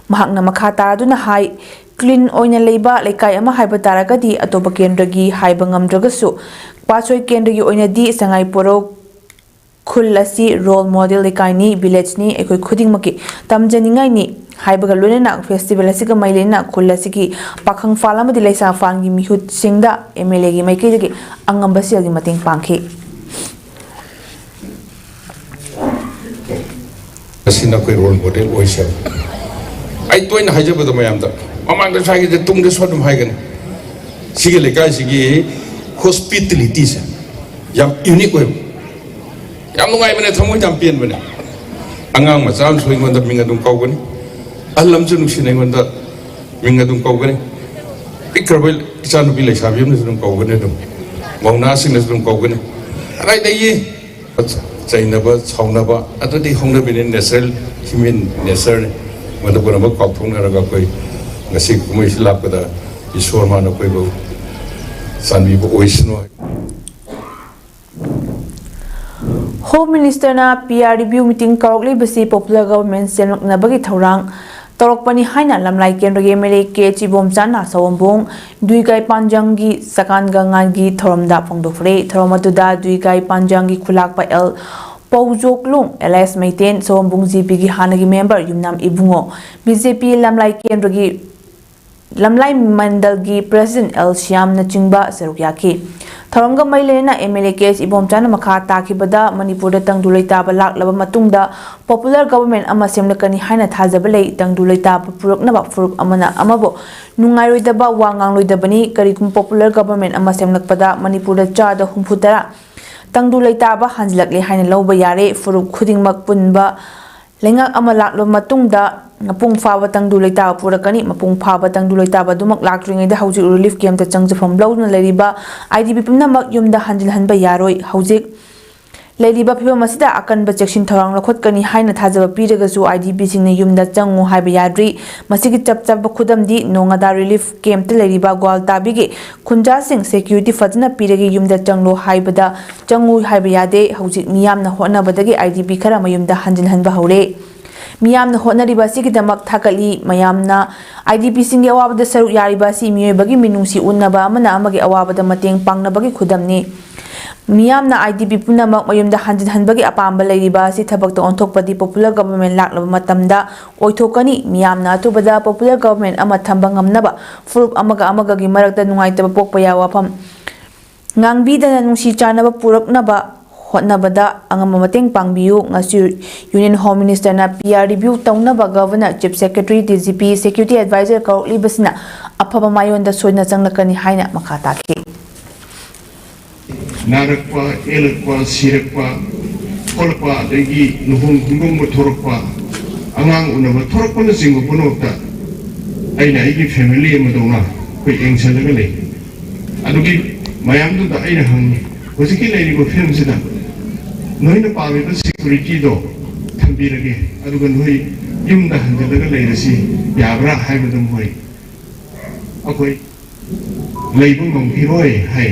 ꯃꯍꯥꯛꯅ ꯃꯈꯥ ꯇꯥꯗꯨꯅ ꯍꯥꯏ, ꯀ꯭ꯂꯤꯟ ꯑꯣꯏꯅ ꯂꯩꯕ ꯂꯩꯀꯥꯏ ꯑꯃ ꯍꯥꯏꯕ ꯇꯥꯔꯒꯗꯤ ꯑꯇꯣꯞꯄ ꯀꯦꯟꯗ꯭ꯔꯒꯤ ꯍꯥꯏꯕ ꯉꯝꯗ꯭ꯔꯒꯁꯨ, ꯄꯥꯠꯁꯣꯏ ꯀꯦꯟꯗ꯭ꯔꯒꯤ ꯑꯣꯏꯅꯗꯤ ꯁꯉꯥꯏ ꯄꯣꯔꯧ ꯈꯨꯜ ꯑꯁꯤ ꯔꯣꯜ ꯃꯣꯗꯦꯜ ꯂꯩꯀꯥꯏꯅꯤ, ꯚꯤꯂꯦꯖꯅꯤ, ꯑꯩꯈꯣꯏ ꯈꯨꯗꯤꯡꯃꯛꯀꯤ ꯇꯝꯖꯅꯤꯡꯉꯥꯏꯅꯤ꯫ ꯍꯥꯏꯕꯒ ꯂꯣꯏꯅꯅ ꯐꯦꯁꯇꯤꯚꯦꯜ ꯑꯁꯤꯒ ꯃꯔꯤ ꯂꯩꯅꯅ ꯈꯨꯜ ꯑꯁꯤꯒꯤ ꯄꯥꯈꯪ ꯐꯥꯜ ꯑꯃꯗꯤ ꯂꯩꯁꯥ ꯐꯥꯜꯒꯤ ꯃꯤꯍꯨꯠꯁꯤꯡꯗ ꯑꯦꯝ ꯑꯦꯜ ꯑꯦꯒꯤ ꯃꯥꯏꯀꯩꯗꯒꯤ ꯑꯉꯝꯕ ꯁꯦꯜꯒꯤ ꯃꯇꯦꯡ ꯄꯥꯡꯈꯤ꯫ ꯑꯁꯤ ꯅꯈꯣꯏ ꯔꯣꯜ ꯃꯣꯗꯦꯜ ꯑꯣꯏꯁꯦ꯫ ꯑꯩ ꯇꯣꯏꯅ ꯍꯥꯏꯖꯕꯗ ꯃꯌꯥꯝꯗ, ꯃꯃꯥꯡꯗꯁꯨ ꯍꯥꯏꯈꯤꯗꯦ, ꯇꯨꯡꯗꯁꯨ ꯑꯗꯨꯝ ꯍꯥꯏꯒꯅꯤ, ꯁꯤꯒꯤ ꯂꯩꯀꯥꯏꯁꯤꯒꯤ ꯍꯣꯁꯄꯤꯇꯦꯂꯤꯇꯤꯁꯦ ꯌꯥꯝ ꯌꯨꯅꯤꯛ ꯑꯣꯏꯕ, ꯌꯥꯝ ꯅꯨꯡꯉꯥꯏꯕꯅꯦ, ꯊꯃꯣꯏ ꯌꯥꯝ ꯄꯦꯟꯕꯅꯦ꯫ ꯑꯉꯥꯡ ꯃꯆꯥ ꯑꯃꯁꯨ ꯑꯩꯉꯣꯟꯗ ꯃꯤꯡ ꯑꯗꯨꯝ ꯀꯧꯒꯅꯤ, ꯑꯍꯜ ꯑꯃꯁꯨ ꯅꯨꯡꯁꯤꯅ ꯑꯩꯉꯣꯟꯗ ꯃꯤꯡ ꯑꯗꯨꯝ ꯀꯧꯒꯅꯤ, ꯄꯤꯛꯈ꯭ꯔꯕ ꯏꯆꯥꯅꯨꯄꯤ ꯂꯩꯁꯥꯕꯤ ꯑꯃꯅꯁꯨ ꯑꯗꯨꯝ ꯀꯧꯒꯅꯤ, ꯑꯗꯨꯝ ꯃꯧꯅꯥꯁꯤꯡꯅꯁꯨ ꯑꯗꯨꯝ ꯀꯧꯒꯅꯤ꯫ ꯑꯗꯩꯗꯤ ꯆꯩꯅꯕ, ꯁꯥꯎꯅꯕ, ꯑꯗꯨꯗꯤ ꯍꯧꯅꯕꯤꯅꯤ, natural human nature ꯅꯤ꯫ ꯃꯗꯨ ꯄꯨꯝꯅꯃꯛ ꯀꯥꯎꯊꯣꯛꯅꯔꯒ ꯑꯩꯈꯣꯏ ꯉꯁꯤ ꯀꯨꯝꯍꯩꯁꯤ ꯂꯥꯛꯄꯗ ꯏꯁꯣꯔ ꯃꯥꯅ ꯑꯩꯈꯣꯏꯕꯨ ꯆꯥꯟꯕꯤꯕ ꯑꯣꯏꯁꯅꯨ꯫ ꯍꯣꯝ ꯃꯤꯅꯤꯁꯇꯔꯅ ꯄꯤ ꯑꯥꯔ ꯔꯤꯚꯤꯌꯨ ꯃꯤꯇꯤꯡ ꯀꯧꯔꯛꯂꯤꯕꯁꯤ ꯄꯣꯄꯨꯂꯔ ꯒꯚꯔꯟꯃꯦꯟꯠ ꯁꯦꯝꯂꯛꯅꯕꯒꯤ ꯊꯧꯔꯥꯡ ꯇꯧꯔꯛꯄꯅꯤ ꯍꯥꯏꯅ ꯂꯝꯂꯥꯏ ꯀꯦꯟꯗ꯭ꯔꯒꯤ M L A K H ꯏꯕꯣꯝꯆꯥꯅ ꯁꯑꯣꯝꯕꯨꯡ ꯗꯨꯏꯒꯥꯏ ꯄꯥꯟꯖꯪꯒꯤ ꯆꯀꯥꯟꯒ ꯉꯥꯟꯒꯤ ꯊꯧꯔꯝꯗ ꯐꯣꯡꯗꯣꯛꯈ꯭ꯔꯦ꯫ ꯊꯧꯔꯝ ꯑꯗꯨꯗ ꯗꯨꯏꯒꯥꯏ ꯄꯥꯟꯖꯪꯒꯤ ꯈꯨꯂꯥꯛꯄ L Paojoklung, Elias Meiten, Saombung G ꯄꯤꯒꯤ ꯍꯥꯟꯅꯒꯤ member Yumnam Ibungo, B J P ꯂꯝꯂꯥꯏ ꯀꯦꯟꯗ꯭ꯔꯒꯤ ꯂꯝꯂꯥꯏ ꯃꯟꯗꯜꯒꯤ ꯄ꯭ꯔꯦꯁꯤꯗꯦꯟꯠ ꯑꯦꯜ ꯁ꯭ꯌꯥꯝꯅꯆꯤꯡꯕ ꯁꯔꯨꯛ ꯌꯥꯈꯤ꯫ ꯊꯧꯔꯝꯒ ꯃꯔꯤ ꯂꯩꯅꯅ ꯑꯦꯝ ꯑꯦꯜ ꯑꯦ ꯀꯦ ꯑꯦꯁ ꯏꯕꯣꯝꯆꯥꯅ ꯃꯈꯥ ꯇꯥꯈꯤꯕꯗ, ꯃꯅꯤꯄꯨꯔꯗ ꯇꯪꯗꯨ ꯂꯩꯇꯥꯕ ꯂꯥꯛꯂꯕ ꯃꯇꯨꯡꯗ ꯄꯣꯄꯨꯂꯔ ꯒꯚꯔꯟꯃꯦꯟꯠ ꯑꯃ ꯁꯦꯝꯂꯛꯀꯅꯤ ꯍꯥꯏꯅ ꯊꯥꯖꯕ ꯂꯩ꯫ ꯇꯪꯗꯨ ꯂꯩꯇꯥꯕ ꯄꯨꯔꯛꯅꯕ ꯐꯨꯔꯨꯞ ꯑꯃꯅ ꯑꯃꯕꯨ ꯅꯨꯡꯉꯥꯏꯔꯣꯏꯗꯕ ꯋꯥ ꯉꯥꯡꯂꯣꯏꯗꯕꯅꯤ꯫ ꯀꯔꯤꯒꯨꯝꯕ ꯄꯣꯄꯨꯂꯔ ꯒꯚꯔꯟꯃꯦꯟꯠ ꯑꯃ ꯁꯦꯝꯂꯛꯄꯗ ꯃꯅꯤꯄꯨꯔꯗ ꯆꯥꯗ ꯍꯨꯝꯐꯨ ꯇꯔꯥ ꯇꯪꯗꯨ ꯂꯩꯇꯥꯕ ꯍꯟꯖꯤꯜꯂꯛꯂꯦ ꯍꯥꯏꯅ ꯂꯧꯕ ꯌꯥꯔꯦ꯫ ꯐꯨꯔꯨꯞ ꯈꯨꯗꯤꯡꯃꯛ ꯄꯨꯟꯕ ꯂꯩꯉꯥꯛ ꯑꯃ ꯂꯥꯛꯂꯕ ꯃꯇꯨꯡꯗ ꯃꯄꯨꯡ ꯐꯥꯕ ꯇꯪꯗꯨ ꯂꯩꯇꯥꯕ ꯄꯨꯔꯛꯀꯅꯤ꯫ ꯃꯄꯨꯡ ꯐꯥꯕ ꯇꯪꯗꯨ ꯂꯩꯇꯥꯕ ꯑꯗꯨꯃꯛ ꯂꯥꯛꯇ꯭ꯔꯤꯉꯩꯗ ꯍꯧꯖꯤꯛ ꯔꯤꯂꯤꯐ ꯀꯦꯝꯞꯇ ꯆꯪꯖꯐꯝ ꯂꯧꯗꯨꯅ ꯂꯩꯔꯤꯕ ꯑꯥꯏ ꯗꯤ ꯄꯤ ꯄꯨꯝꯅꯃꯛ ꯌꯨꯝꯗ ꯍꯟꯖꯤꯜꯍꯟꯕ ꯌꯥꯔꯣꯏ꯫ ꯍꯧꯖꯤꯛ ꯂꯩꯔꯤꯕ ꯐꯤꯕꯝ ꯑꯁꯤꯗ ꯑꯀꯟꯕ ꯆꯦꯛꯁꯤꯟ ꯊꯧꯔꯥꯡ ꯂꯧꯈꯠꯀꯅꯤ ꯍꯥꯏꯅ ꯊꯥꯖꯕ ꯄꯤꯔꯒꯁꯨ, ꯑꯥꯏ ꯗꯤ ꯄꯤꯁꯤꯡꯅ ꯌꯨꯝꯗ ꯆꯪꯉꯨ ꯍꯥꯏꯕ ꯌꯥꯗ꯭ꯔꯤ꯫ ꯃꯁꯤꯒꯤ ꯆꯞ ꯆꯥꯕ ꯈꯨꯗꯝꯗꯤ ꯅꯣꯉꯥꯗꯥ ꯔꯤꯂꯤꯐ ꯀꯦꯝꯞꯇ ꯂꯩꯔꯤꯕ ꯒ꯭ꯋꯥꯜꯇꯥꯕꯤꯒꯤ ꯈꯨꯟꯖꯥꯁꯤꯡ ꯁꯦꯀ꯭ꯌꯨꯔꯤꯇꯤ ꯐꯖꯅ ꯄꯤꯔꯒ ꯌꯨꯝꯗ ꯆꯪꯂꯨ ꯍꯥꯏꯕꯗ ꯆꯪꯉꯨ ꯍꯥꯏꯕ ꯌꯥꯗꯦ꯫ ꯍꯧꯖꯤꯛ ꯃꯤꯌꯥꯝꯅ ꯍꯣꯠꯅꯕꯗꯒꯤ ꯑꯥꯏ ꯗꯤ ꯄꯤ ꯈꯔ ꯃꯌꯨꯝꯗ ꯍꯟꯖꯤꯟꯍꯟꯕ ꯍꯧꯔꯦ꯫ ꯃꯤꯌꯥꯝꯅ ꯍꯣꯠꯅꯔꯤꯕ ꯑꯁꯤꯒꯤꯗꯃꯛ ꯊꯥꯒꯠꯂꯤ꯫ ꯃꯌꯥꯝꯅ ꯑꯥꯏ ꯗꯤ ꯄꯤꯁꯤꯡꯒꯤ ꯑꯋꯥꯕꯗ ꯁꯔꯨꯛ ꯌꯥꯔꯤꯕ ꯑꯁꯤ ꯃꯤꯑꯣꯏꯕꯒꯤ ꯃꯤꯅꯨꯡꯁꯤ ꯎꯠꯅꯕ, ꯑꯃꯅ ꯑꯃꯒꯤ ꯑꯋꯥꯕꯗ ꯃꯇꯦꯡ ꯄꯥꯡꯅꯕꯒꯤ ꯈꯨꯗꯝꯅꯤ꯫ ꯃꯤꯌꯥꯝꯅ IDP ꯄꯨꯝꯅꯃꯛ ꯃꯌꯨꯝꯗ ꯍꯟꯖꯤꯟꯍꯟꯕꯒꯤ ꯑꯄꯥꯝꯕ ꯂꯩꯔꯤꯕ ꯑꯁꯤ ꯊꯕꯛꯇ ꯑꯣꯟꯊꯣꯛꯄꯗꯤ popular government ꯂꯥꯛꯂꯕ ꯃꯇꯝꯗ ꯑꯣꯏꯊꯣꯛꯀꯅꯤ꯫ ꯃꯤꯌꯥꯝꯅ ꯑꯊꯨꯕꯗ popular government ꯑꯃ ꯊꯝꯕ ꯉꯝꯅꯕ ꯐꯨꯔꯨꯞ ꯑꯃꯒ ꯑꯃꯒꯒꯤ ꯃꯔꯛꯇ ꯅꯨꯡꯉꯥꯏꯇꯕ ꯄꯣꯛꯄ ꯌꯥꯕ ꯋꯥꯐꯝ ꯉꯥꯡꯕꯤꯗꯅ ꯅꯨꯡꯁꯤ ꯆꯥꯟꯅꯕ ꯄꯨꯔꯛꯅꯕ ꯍꯣꯠꯅꯕꯗ ꯑꯉꯝꯕ ꯃꯇꯦꯡ ꯄꯥꯡꯕꯤꯌꯨ꯫ ꯉꯁꯤ Union Home Ministerꯅ PR review ꯇꯧꯅꯕ Governor, Chief Secretary, DGP, Security Advisor ꯀꯧꯔꯛꯂꯤꯕꯁꯤꯅ ꯑꯐꯕ ꯃꯥꯏꯌꯣꯟꯗ ꯁꯣꯏꯗꯅ ꯆꯪꯂꯛꯀꯅꯤ ꯍꯥꯏꯅ ꯃꯈꯥ ꯇꯥꯈꯤ꯫ ꯅꯥꯔꯛꯄ, ꯌꯦꯛꯂꯛꯄ, ꯁꯤꯔꯛꯄ, ꯈꯣꯠꯂꯛꯄ, ꯑꯗꯒꯤ ꯂꯨꯍꯣꯡ ꯈꯣꯡꯗꯣꯡꯕ ꯊꯣꯔꯛꯄ, ꯑꯉꯥꯡ ꯎꯅꯕ ꯊꯣꯔꯛꯄꯅꯆꯤꯡꯕ ꯄꯨꯝꯅꯃꯛꯇ ꯑꯩꯅ ꯑꯩꯒꯤ family ꯑꯃꯗꯧꯅ ꯑꯩꯈꯣꯏ ꯌꯦꯡꯁꯤꯜꯂꯒ ꯂꯩ꯫ ꯑꯗꯨꯒꯤ ꯃꯌꯥꯝꯗꯨꯗ ꯑꯩꯅ ꯍꯪꯉꯤ, ꯍꯧꯖꯤꯛꯀꯤ ꯂꯩꯔꯤꯕ ꯐꯤꯕꯝꯁꯤꯗ ꯅꯣꯏꯅ ꯄꯥꯝꯃꯤꯕ securityꯗꯣ ꯊꯝꯕꯤꯔꯒꯦ, ꯑꯗꯨꯒ ꯅꯣꯏ ꯌꯨꯝꯗ ꯍꯟꯖꯤꯜꯂꯒ ꯂꯩꯔꯁꯤ ꯌꯥꯕ꯭ꯔꯥ ꯍꯥꯏꯕꯗ ꯃꯣꯏ ꯑꯩꯈꯣꯏ ꯂꯩꯕ ꯉꯝꯈꯤꯔꯣꯏ ꯍꯥꯏ꯫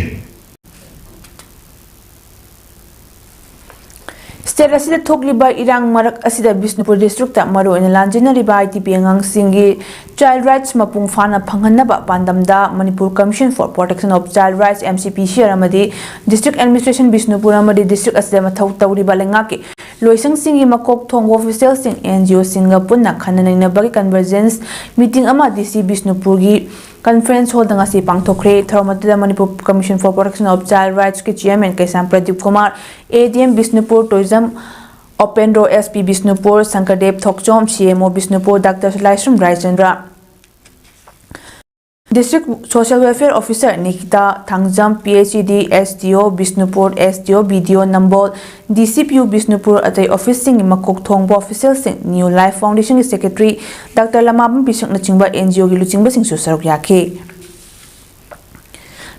State ꯑꯁꯤꯗ ꯊꯣꯛꯂꯤꯕ ꯏꯔꯥꯡ ꯃꯔꯛ ꯑꯁꯤꯗ ꯕꯤꯁꯅꯨꯄꯨꯔ districtꯇ ꯃꯔꯨꯑꯣꯏꯅ ꯂꯥꯟꯖꯦꯟꯅꯔꯤꯕ IDP ꯑꯉꯥꯡꯁꯤꯡꯒꯤ child rights ꯃꯄꯨꯡ ꯐꯥꯅ ꯐꯪꯍꯟꯅꯕ ꯄꯥꯟꯗꯝꯗ Manipur Commission for Protection of Child Rights, MCPCR, ꯑꯃꯗꯤ District Administration ꯕꯤꯁꯅꯨꯄꯨꯔ ꯑꯃꯗꯤ district ꯑꯁꯤꯗ ꯃꯊꯧ ꯇꯧꯔꯤꯕ ꯂꯩꯉꯥꯛꯀꯤ ꯂꯣꯏꯁꯪꯁꯤꯡꯒꯤ ꯃꯀꯣꯛ ꯊꯣꯡꯕ officialꯁꯤꯡ, NGOꯁꯤꯡꯒ ꯄꯨꯟꯅ ꯈꯟꯅ ꯅꯩꯅꯕꯒꯤ convergence meeting ꯑꯃ DC ꯕꯤꯁꯅꯨꯄꯨꯔꯒꯤ conference hallꯗ ꯉꯁꯤ ꯄꯥꯡꯊꯣꯛꯈ꯭ꯔꯦ꯫ ꯊꯧꯔꯝ ꯑꯗꯨꯗ Manipur Commission for Protection of Child Rightsꯀꯤ chairman Keisham Pradip Kumar, ADM Bishnupur, Toijam Opendro, SP Bishnupur Sankardeb Thokchom, CMO Bishnupur doctor Laishram Raichandra, District Social Welfare Officer Nikita Thangjam, PHED SDO Bishnupur, SDO, BDO Nambol, DCPO Bishnupur, ꯑꯇꯩ officeꯁꯤꯡꯒꯤ ꯃꯀꯣꯛ ꯊꯣꯡꯕ officialꯁꯤꯡ, New Life Foundationꯒꯤ secretary ꯗꯥꯛꯇꯔ ꯂꯃꯥꯕꯝ ꯄꯤꯁꯛꯅꯆꯤꯡꯕ NGOꯒꯤ ꯂꯨꯆꯤꯡꯕꯁꯤꯡꯁꯨ ꯁꯔꯨꯛ ꯌꯥꯈꯤ꯫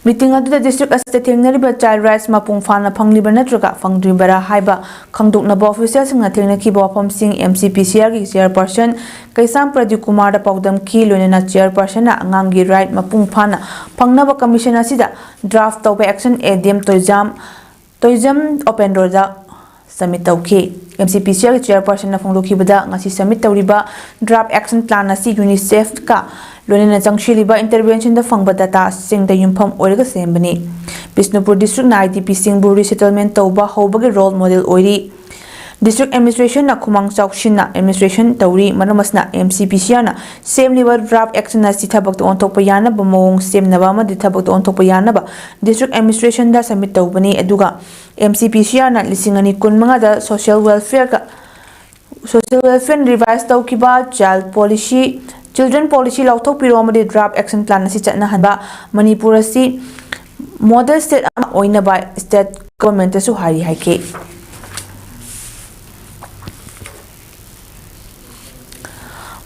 Meeting ꯑꯗꯨꯗ district ꯑꯁꯤꯗ ꯊꯦꯡꯅꯔꯤꯕ child rights ꯃꯄꯨꯡ ꯐꯥꯅ ꯐꯪꯂꯤꯕ ꯅꯠꯇ꯭ꯔꯒ ꯐꯪꯗ꯭ꯔꯤꯕꯔꯥ ꯍꯥꯏꯕ ꯈꯪꯗꯣꯛꯅꯕ officialꯁꯤꯡꯅ ꯊꯦꯡꯅꯈꯤꯕ ꯋꯥꯐꯝꯁꯤꯡ MCPCRꯒꯤ chairperson ꯀꯩꯁꯥꯝ ꯄ꯭ꯔꯗꯤꯞ ꯀꯨꯃꯥꯔꯗ ꯄꯥꯎꯗꯝꯈꯤ꯫ ꯂꯣꯏꯅꯅ chairpersonꯅ ꯑꯉꯥꯡꯒꯤ right ꯃꯄꯨꯡ ꯐꯥꯅ ꯐꯪꯅꯕ commission ꯑꯁꯤꯗ draft ꯇꯧꯕ action ADM ꯇꯣꯏꯖꯥꯝ, ꯇꯣꯏꯖꯝ ꯑꯣꯄꯦꯟꯗ꯭ꯔꯣꯗ ꯁꯕꯃꯤꯠ ꯇꯧꯈꯤ꯫ ꯑꯦꯝ ꯁꯤ ꯄꯤ ꯁꯤ ꯑꯥꯔꯒꯤ ꯆꯦꯌꯔꯄꯔꯁꯟꯅ ꯐꯣꯡꯗꯣꯛꯈꯤꯕꯗ, ꯉꯁꯤ ꯁꯕꯃꯤꯠ ꯇꯧꯔꯤꯕ ꯗ꯭ꯔꯥꯐ ꯑꯦꯛꯁꯟ ꯄ꯭ꯂꯥꯟ ꯑꯁꯤ ꯌꯨꯅꯤꯁꯦꯐꯀ ꯂꯣꯏꯅꯅ ꯆꯪꯁꯤꯜꯂꯤꯕ ꯏꯟꯇꯔꯚꯦꯟꯁꯟꯗ ꯐꯪꯕ ꯗꯇꯥꯁꯤꯡꯗ ꯌꯨꯝꯐꯝ ꯑꯣꯏꯔꯒ ꯁꯦꯝꯕꯅꯤ꯫ ꯕꯤꯁꯅꯨꯄꯨꯔ ꯗꯤꯁꯇ꯭ꯔꯤꯛꯅ ꯑꯥꯏ ꯗꯤ ꯄꯤꯁꯤꯡꯕꯨ ꯔꯤꯁꯦꯇꯜꯃꯦꯟ ꯇꯧꯕ ꯍꯧꯕꯒꯤ ꯔꯣꯜ ꯃꯣꯗꯦꯜ ꯑꯣꯏꯔꯤ꯫ ꯗꯤꯁꯇ꯭ꯔꯤꯛ ꯑꯦꯗꯃꯤꯅꯤꯁꯇ꯭ꯔꯦꯁꯟꯅ ꯈꯨꯃꯥꯡ ꯆꯥꯎꯁꯤꯟꯅ ꯑꯦꯗꯃꯤꯅꯤꯁꯇ꯭ꯔꯦꯁꯟ ꯇꯧꯔꯤ꯫ ꯃꯔꯝ ꯑꯁꯤꯅ, ꯑꯦꯝ ꯁꯤ ꯄꯤ ꯁꯤ ꯑꯥꯔꯅ ꯁꯦꯝꯂꯤꯕ ꯗ꯭ꯔꯥꯐ ꯑꯦꯛꯁꯟ ꯑꯁꯤ ꯊꯕꯛꯇ ꯑꯣꯟꯊꯣꯛꯄ ꯌꯥꯅꯕ ꯃꯑꯣꯡ ꯁꯦꯝꯅꯕ ꯑꯃꯗꯤ ꯊꯕꯛꯇ ꯑꯣꯟꯊꯣꯛꯄ ꯌꯥꯅꯕ ꯗꯤꯁꯇ꯭ꯔꯤꯛ ꯑꯦꯗꯃꯤꯅꯤꯁꯇ꯭ꯔꯦꯁꯟꯗ ꯁꯕꯃꯤꯠ ꯇꯧꯕꯅꯤ꯫ ꯑꯗꯨꯒ ꯑꯦꯝ ꯁꯤ ꯄꯤ ꯁꯤ ꯑꯥꯔꯅ ꯂꯤꯁꯤꯡ ꯑꯅꯤ ꯀꯨꯟꯃꯉꯥꯗ ꯁꯣꯁꯤꯌꯦꯜ ꯋꯦꯜꯐꯤꯌꯔꯒ, ꯁꯣꯁꯤꯌꯦꯜ ꯋꯦꯜꯐꯤꯌꯔꯅ ꯔꯤꯚꯥꯏꯁ ꯇꯧꯈꯤꯕ ꯆꯥꯏꯜ ꯄꯣꯂꯤꯁꯤ, ꯆꯤꯜꯗ꯭ꯔꯦꯟ ꯄꯣꯂꯤꯁꯤ ꯂꯥꯎꯊꯣꯛꯄꯤꯔꯣ ꯑꯃꯗꯤ ꯗ꯭ꯔꯥꯐ ꯑꯦꯛꯁꯟ ꯄ꯭ꯂꯥꯟ ꯑꯁꯤ ꯆꯠꯅꯍꯟꯕ꯫ ꯃꯅꯤꯄꯨꯔ ꯑꯁꯤ ꯃꯣꯗꯦꯜ ꯁ꯭ꯇꯦꯠ ꯑꯃ ꯑꯣꯏꯅꯕ ꯁ꯭ꯇꯦꯠ ꯒꯣꯚꯔꯟꯃꯦꯟꯠꯇꯁꯨ ꯍꯥꯏꯔꯤ ꯍꯥꯏꯈꯤ꯫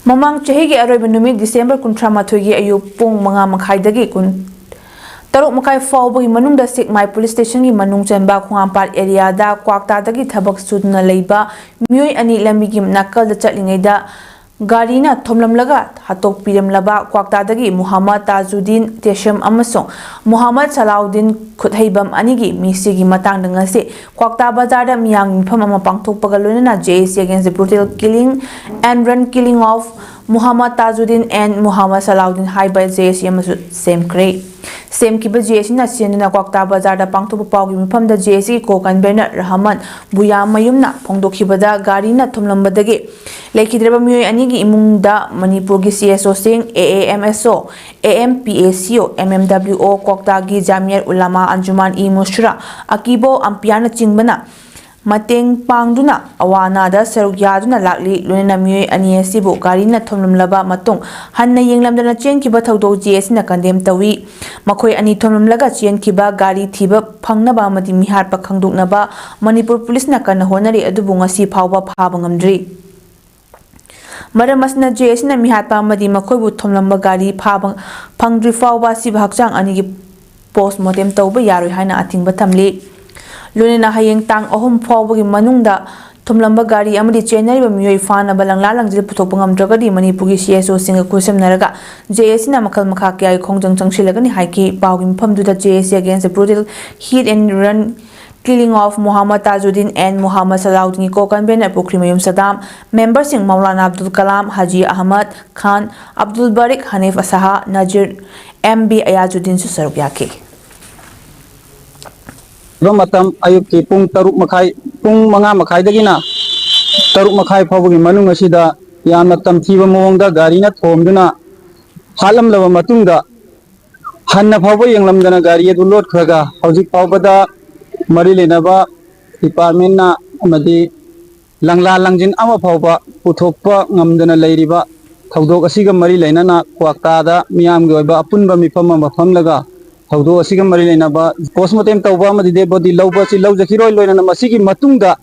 ꯃꯃꯥꯡ ꯆꯍꯤꯒꯤ ꯑꯔꯣꯏꯕ ꯅꯨꯃꯤꯠ ꯗꯤꯁꯦꯝꯕꯔ ꯀꯨꯟꯊ꯭ꯔꯥ ꯃꯥꯊꯣꯏꯒꯤ ꯑꯌꯨꯛ ꯄꯨꯡ ꯃꯉꯥ ꯃꯈꯥꯏꯗꯒꯤ ꯀꯨꯟ, ꯇꯔꯨꯛ ꯃꯈꯥꯏ ꯐꯥꯎꯕꯒꯤ ꯃꯅꯨꯡꯗ ꯁꯦꯛꯃꯥꯏ ꯄꯨꯂꯤꯁ ꯁ꯭ꯇꯦꯁꯟꯒꯤ ꯃꯅꯨꯡ ꯆꯟꯕ ꯈꯣꯡꯍꯥꯝꯄꯥꯠ ꯑꯦꯔꯤꯌꯥꯗ ꯀ꯭ꯋꯥꯛꯇꯥꯗꯒꯤ ꯊꯕꯛ ꯁꯨꯗꯨꯅ ꯂꯩꯕ ꯃꯤꯑꯣꯏ ꯑꯅꯤ ꯂꯝꯕꯤꯒꯤ ꯅꯥꯀꯜꯗ ꯆꯠꯂꯤꯉꯩꯗ ꯒꯥꯔꯤꯅ ꯊꯣꯝꯂꯝꯂꯒ ꯍꯥꯠꯇꯣꯛꯄꯤꯔꯝꯂꯕ ꯀ꯭ꯋꯥꯛꯇꯥꯗꯒꯤ ꯃꯨꯍꯝꯃꯗ ꯇꯥꯖꯨꯗꯤꯟ ꯇꯦꯁꯝ ꯑꯃꯁꯨꯡ ꯃꯨꯍꯝꯃꯗ ꯁꯂꯥꯎꯗꯤꯟ ꯈꯨꯠꯍꯩꯕꯝ ꯑꯅꯤꯒꯤ ꯃꯤꯁꯤꯒꯤ ꯃꯇꯥꯡꯗ ꯉꯁꯤ ꯀ꯭ꯋꯥꯛꯇꯥ ꯕꯖꯥꯔꯗ ꯃꯤꯌꯥꯝꯒꯤ ꯃꯤꯐꯝ ꯑꯃ ꯄꯥꯡꯊꯣꯛꯄꯒ ꯂꯣꯏꯅꯅ J A C against the brutal killing and run killing of Muhammad Tajuddin and Muhammad Salahuddin ꯍꯥꯏꯕ J A C ꯑꯃꯁꯨ ꯁꯦꯝꯈ꯭ꯔꯦ꯫ ꯁꯦꯝꯈꯤꯕ J A Cꯅ ꯁꯤꯟꯗꯨꯅ ꯀ꯭ꯋꯥꯛꯇꯥ ꯕꯖꯥꯔꯗ ꯄꯥꯡꯊꯣꯛꯄ ꯄꯥꯎꯒꯤ ꯃꯤꯐꯝꯗ J A Cꯒꯤ co-convener ꯔꯍꯃꯟ ꯕꯨꯌꯥꯃꯌꯨꯝꯅ ꯐꯣꯡꯗꯣꯛꯈꯤꯕꯗ, ꯒꯥꯔꯤꯅ ꯊꯣꯝꯂꯝꯕꯗꯒꯤ ꯂꯩꯈꯤꯗ꯭ꯔꯕ ꯃꯤꯑꯣꯏ ꯑꯅꯤꯒꯤ ꯏꯃꯨꯡꯗ ꯃꯅꯤꯄꯨꯔꯒꯤ C S Oꯁꯤꯡ, A A M S O, A M P A C O, M M W O, ꯀ꯭ꯋꯥꯛꯇꯥꯒꯤ ꯖꯥꯃꯤꯌꯠ ꯎꯂꯥꯃꯥ ꯑꯟꯖꯨꯃꯥꯟ E ꯃꯨꯁꯔꯥ, ꯑꯀꯤꯕꯣ ꯑꯝꯄꯤꯌꯥꯅꯆꯤꯡꯕꯅ ꯃꯇꯦꯡ ꯄꯥꯡꯗꯨꯅ ꯑꯋꯥ ꯑꯅꯥꯗ ꯁꯔꯨꯛ ꯌꯥꯗꯨꯅ ꯂꯥꯛꯂꯤ꯫ ꯂꯣꯏꯅꯅ ꯃꯤꯑꯣꯏ ꯑꯅꯤ ꯑꯁꯤꯕꯨ ꯒꯥꯔꯤꯅ ꯊꯣꯝꯂꯝꯂꯕ ꯃꯇꯨꯡ ꯍꯟꯅ ꯌꯦꯡꯂꯝꯗꯅ ꯆꯦꯟꯈꯤꯕ ꯊꯧꯗꯣꯛ J A Cꯅ condemn ꯇꯧꯏ꯫ ꯃꯈꯣꯏ ꯑꯅꯤ ꯊꯣꯝꯂꯝꯂꯒ ꯆꯦꯟꯈꯤꯕ ꯒꯥꯔꯤ ꯊꯤꯕ ꯐꯪꯅꯕ ꯑꯃꯗꯤ ꯃꯤꯍꯥꯠꯄ ꯈꯪꯗꯣꯛꯅꯕ ꯃꯅꯤꯄꯨꯔ ꯄꯨꯂꯤꯁꯅ ꯀꯟꯅ ꯍꯣꯠꯅꯔꯤ, ꯑꯗꯨꯕꯨ ꯉꯁꯤ ꯐꯥꯎꯕ ꯐꯥꯕ ꯉꯝꯗ꯭ꯔꯤ꯫ ꯃꯔꯝ ꯑꯁꯤꯅ J A Cꯅ ꯃꯤꯍꯥꯠꯄ ꯑꯃꯗꯤ ꯃꯈꯣꯏꯕꯨ ꯊꯣꯝꯂꯝꯕ ꯒꯥꯔꯤ ꯐꯥꯕ ꯐꯪꯗ꯭ꯔꯤ ꯐꯥꯎꯕ ꯑꯁꯤꯕ ꯍꯛꯆꯥꯡ ꯑꯅꯤꯒꯤ post mortem ꯇꯧꯕ ꯌꯥꯔꯣꯏ ꯍꯥꯏꯅ ꯑꯊꯤꯡꯕ ꯊꯝꯂꯤ꯫ ꯂꯣꯏꯅꯅ ꯍꯌꯦꯡ ꯇꯥꯡ ꯑꯍꯨꯝ ꯐꯥꯎꯕꯒꯤ ꯃꯅꯨꯡꯗ ꯊꯣꯝꯂꯝꯕ ꯒꯥꯔꯤ ꯑꯃꯗꯤ ꯆꯦꯟꯅꯔꯤꯕ ꯃꯤꯑꯣꯏ ꯐꯥꯅꯕ ꯂꯪꯂꯥ ꯂꯪꯖꯤꯜ ꯄꯨꯊꯣꯛꯄ ꯉꯝꯗ꯭ꯔꯒꯗꯤ ꯃꯅꯤꯄꯨꯔꯒꯤ C S Oꯁꯤꯡꯒ ꯈꯨꯠꯁꯝꯅꯔꯒ J A Cꯅ ꯃꯈꯜ ꯃꯈꯥ ꯀꯌꯥꯒꯤ ꯈꯣꯡꯖꯪ ꯆꯪꯁꯤꯜꯂꯒꯅꯤ ꯍꯥꯏꯈꯤ꯫ ꯄꯥꯎꯒꯤ ꯃꯐꯝꯗꯨꯗ J A C against the brutal hit and run Killing of Muhammad Tajuddin and Muhammad Salahuddin Co-Convener Pukhrimayum Saddam, memberꯁꯤꯡ ꯃꯧꯂꯥꯅꯥ ꯑꯕꯗꯨꯜ ꯀꯂꯥꯝ, ꯍꯥꯖꯤ ꯑꯍꯃꯗ ꯈꯥꯟ, ꯑꯕꯗꯨꯜ ꯕꯥꯔꯤꯛ, ꯍꯅꯤꯐ ꯁꯍꯥ, ꯅꯖꯤꯔ ꯑꯦꯝ ꯕꯤ ꯑꯌꯥꯖꯨꯗꯤꯟꯁꯨ ꯁꯔꯨꯛ ꯌꯥꯈꯤ꯫ ꯃꯇꯝ ꯑꯌꯨꯛꯀꯤ ꯄꯨꯡ ꯇꯔꯨꯛ ꯃꯈꯥꯏ, ꯄꯨꯡ ꯃꯉꯥ ꯃꯈꯥꯏꯗꯒꯤꯅ ꯇꯔꯨꯛ ꯃꯈꯥꯏ ꯐꯥꯎꯕꯒꯤ ꯃꯅꯨꯡ ꯑꯁꯤꯗ ꯌꯥꯝꯅ ꯇꯝꯊꯤꯕ ꯃꯑꯣꯡꯗ ꯒꯥꯔꯤꯅ ꯊꯣꯝꯗꯨꯅ ꯍꯥꯠꯂꯝꯂꯕ ꯃꯇꯨꯡꯗ, ꯍꯟꯅ ꯐꯥꯎꯕ ꯌꯦꯡꯂꯝꯗꯅ ꯒꯥꯔꯤ ꯑꯗꯨ ꯂꯣꯠꯈ꯭ꯔꯒ, ꯍꯧꯖꯤꯛ ꯐꯥꯎꯕꯗ ꯃꯔꯤ ꯂꯩꯅꯕ ꯗꯤꯄꯥꯔꯠꯃꯦꯟꯅ ꯑꯃꯗꯤ ꯂꯪꯂꯥ ꯂꯪꯖꯤꯟ ꯑꯃ ꯐꯥꯎꯕ ꯄꯨꯊꯣꯛꯄ ꯉꯝꯗꯅ ꯂꯩꯔꯤꯕ ꯊꯧꯗꯣꯛ ꯑꯁꯤꯒ ꯃꯔꯤ ꯂꯩꯅꯅ ꯀ꯭ꯋꯥꯛꯇꯥꯗ ꯃꯤꯌꯥꯝꯒꯤ ꯑꯣꯏꯕ ꯑꯄꯨꯟꯕ ꯃꯤꯐꯝ ꯑꯃ ꯐꯝꯂꯒ, ꯊꯧꯗꯣꯛ ꯑꯁꯤꯒ ꯃꯔꯤ ꯂꯩꯅꯕ ꯄꯣꯁꯃꯣꯔꯇꯦꯝ ꯇꯧꯕ ꯑꯃꯗꯤ ꯗꯦꯗ ꯕꯣꯗꯤ ꯂꯧꯕ ꯑꯁꯤ ꯂꯧꯖꯈꯤꯔꯣꯏ꯫ ꯂꯣꯏꯅꯅ ꯃꯁꯤꯒꯤ ꯃꯇꯨꯡꯗ,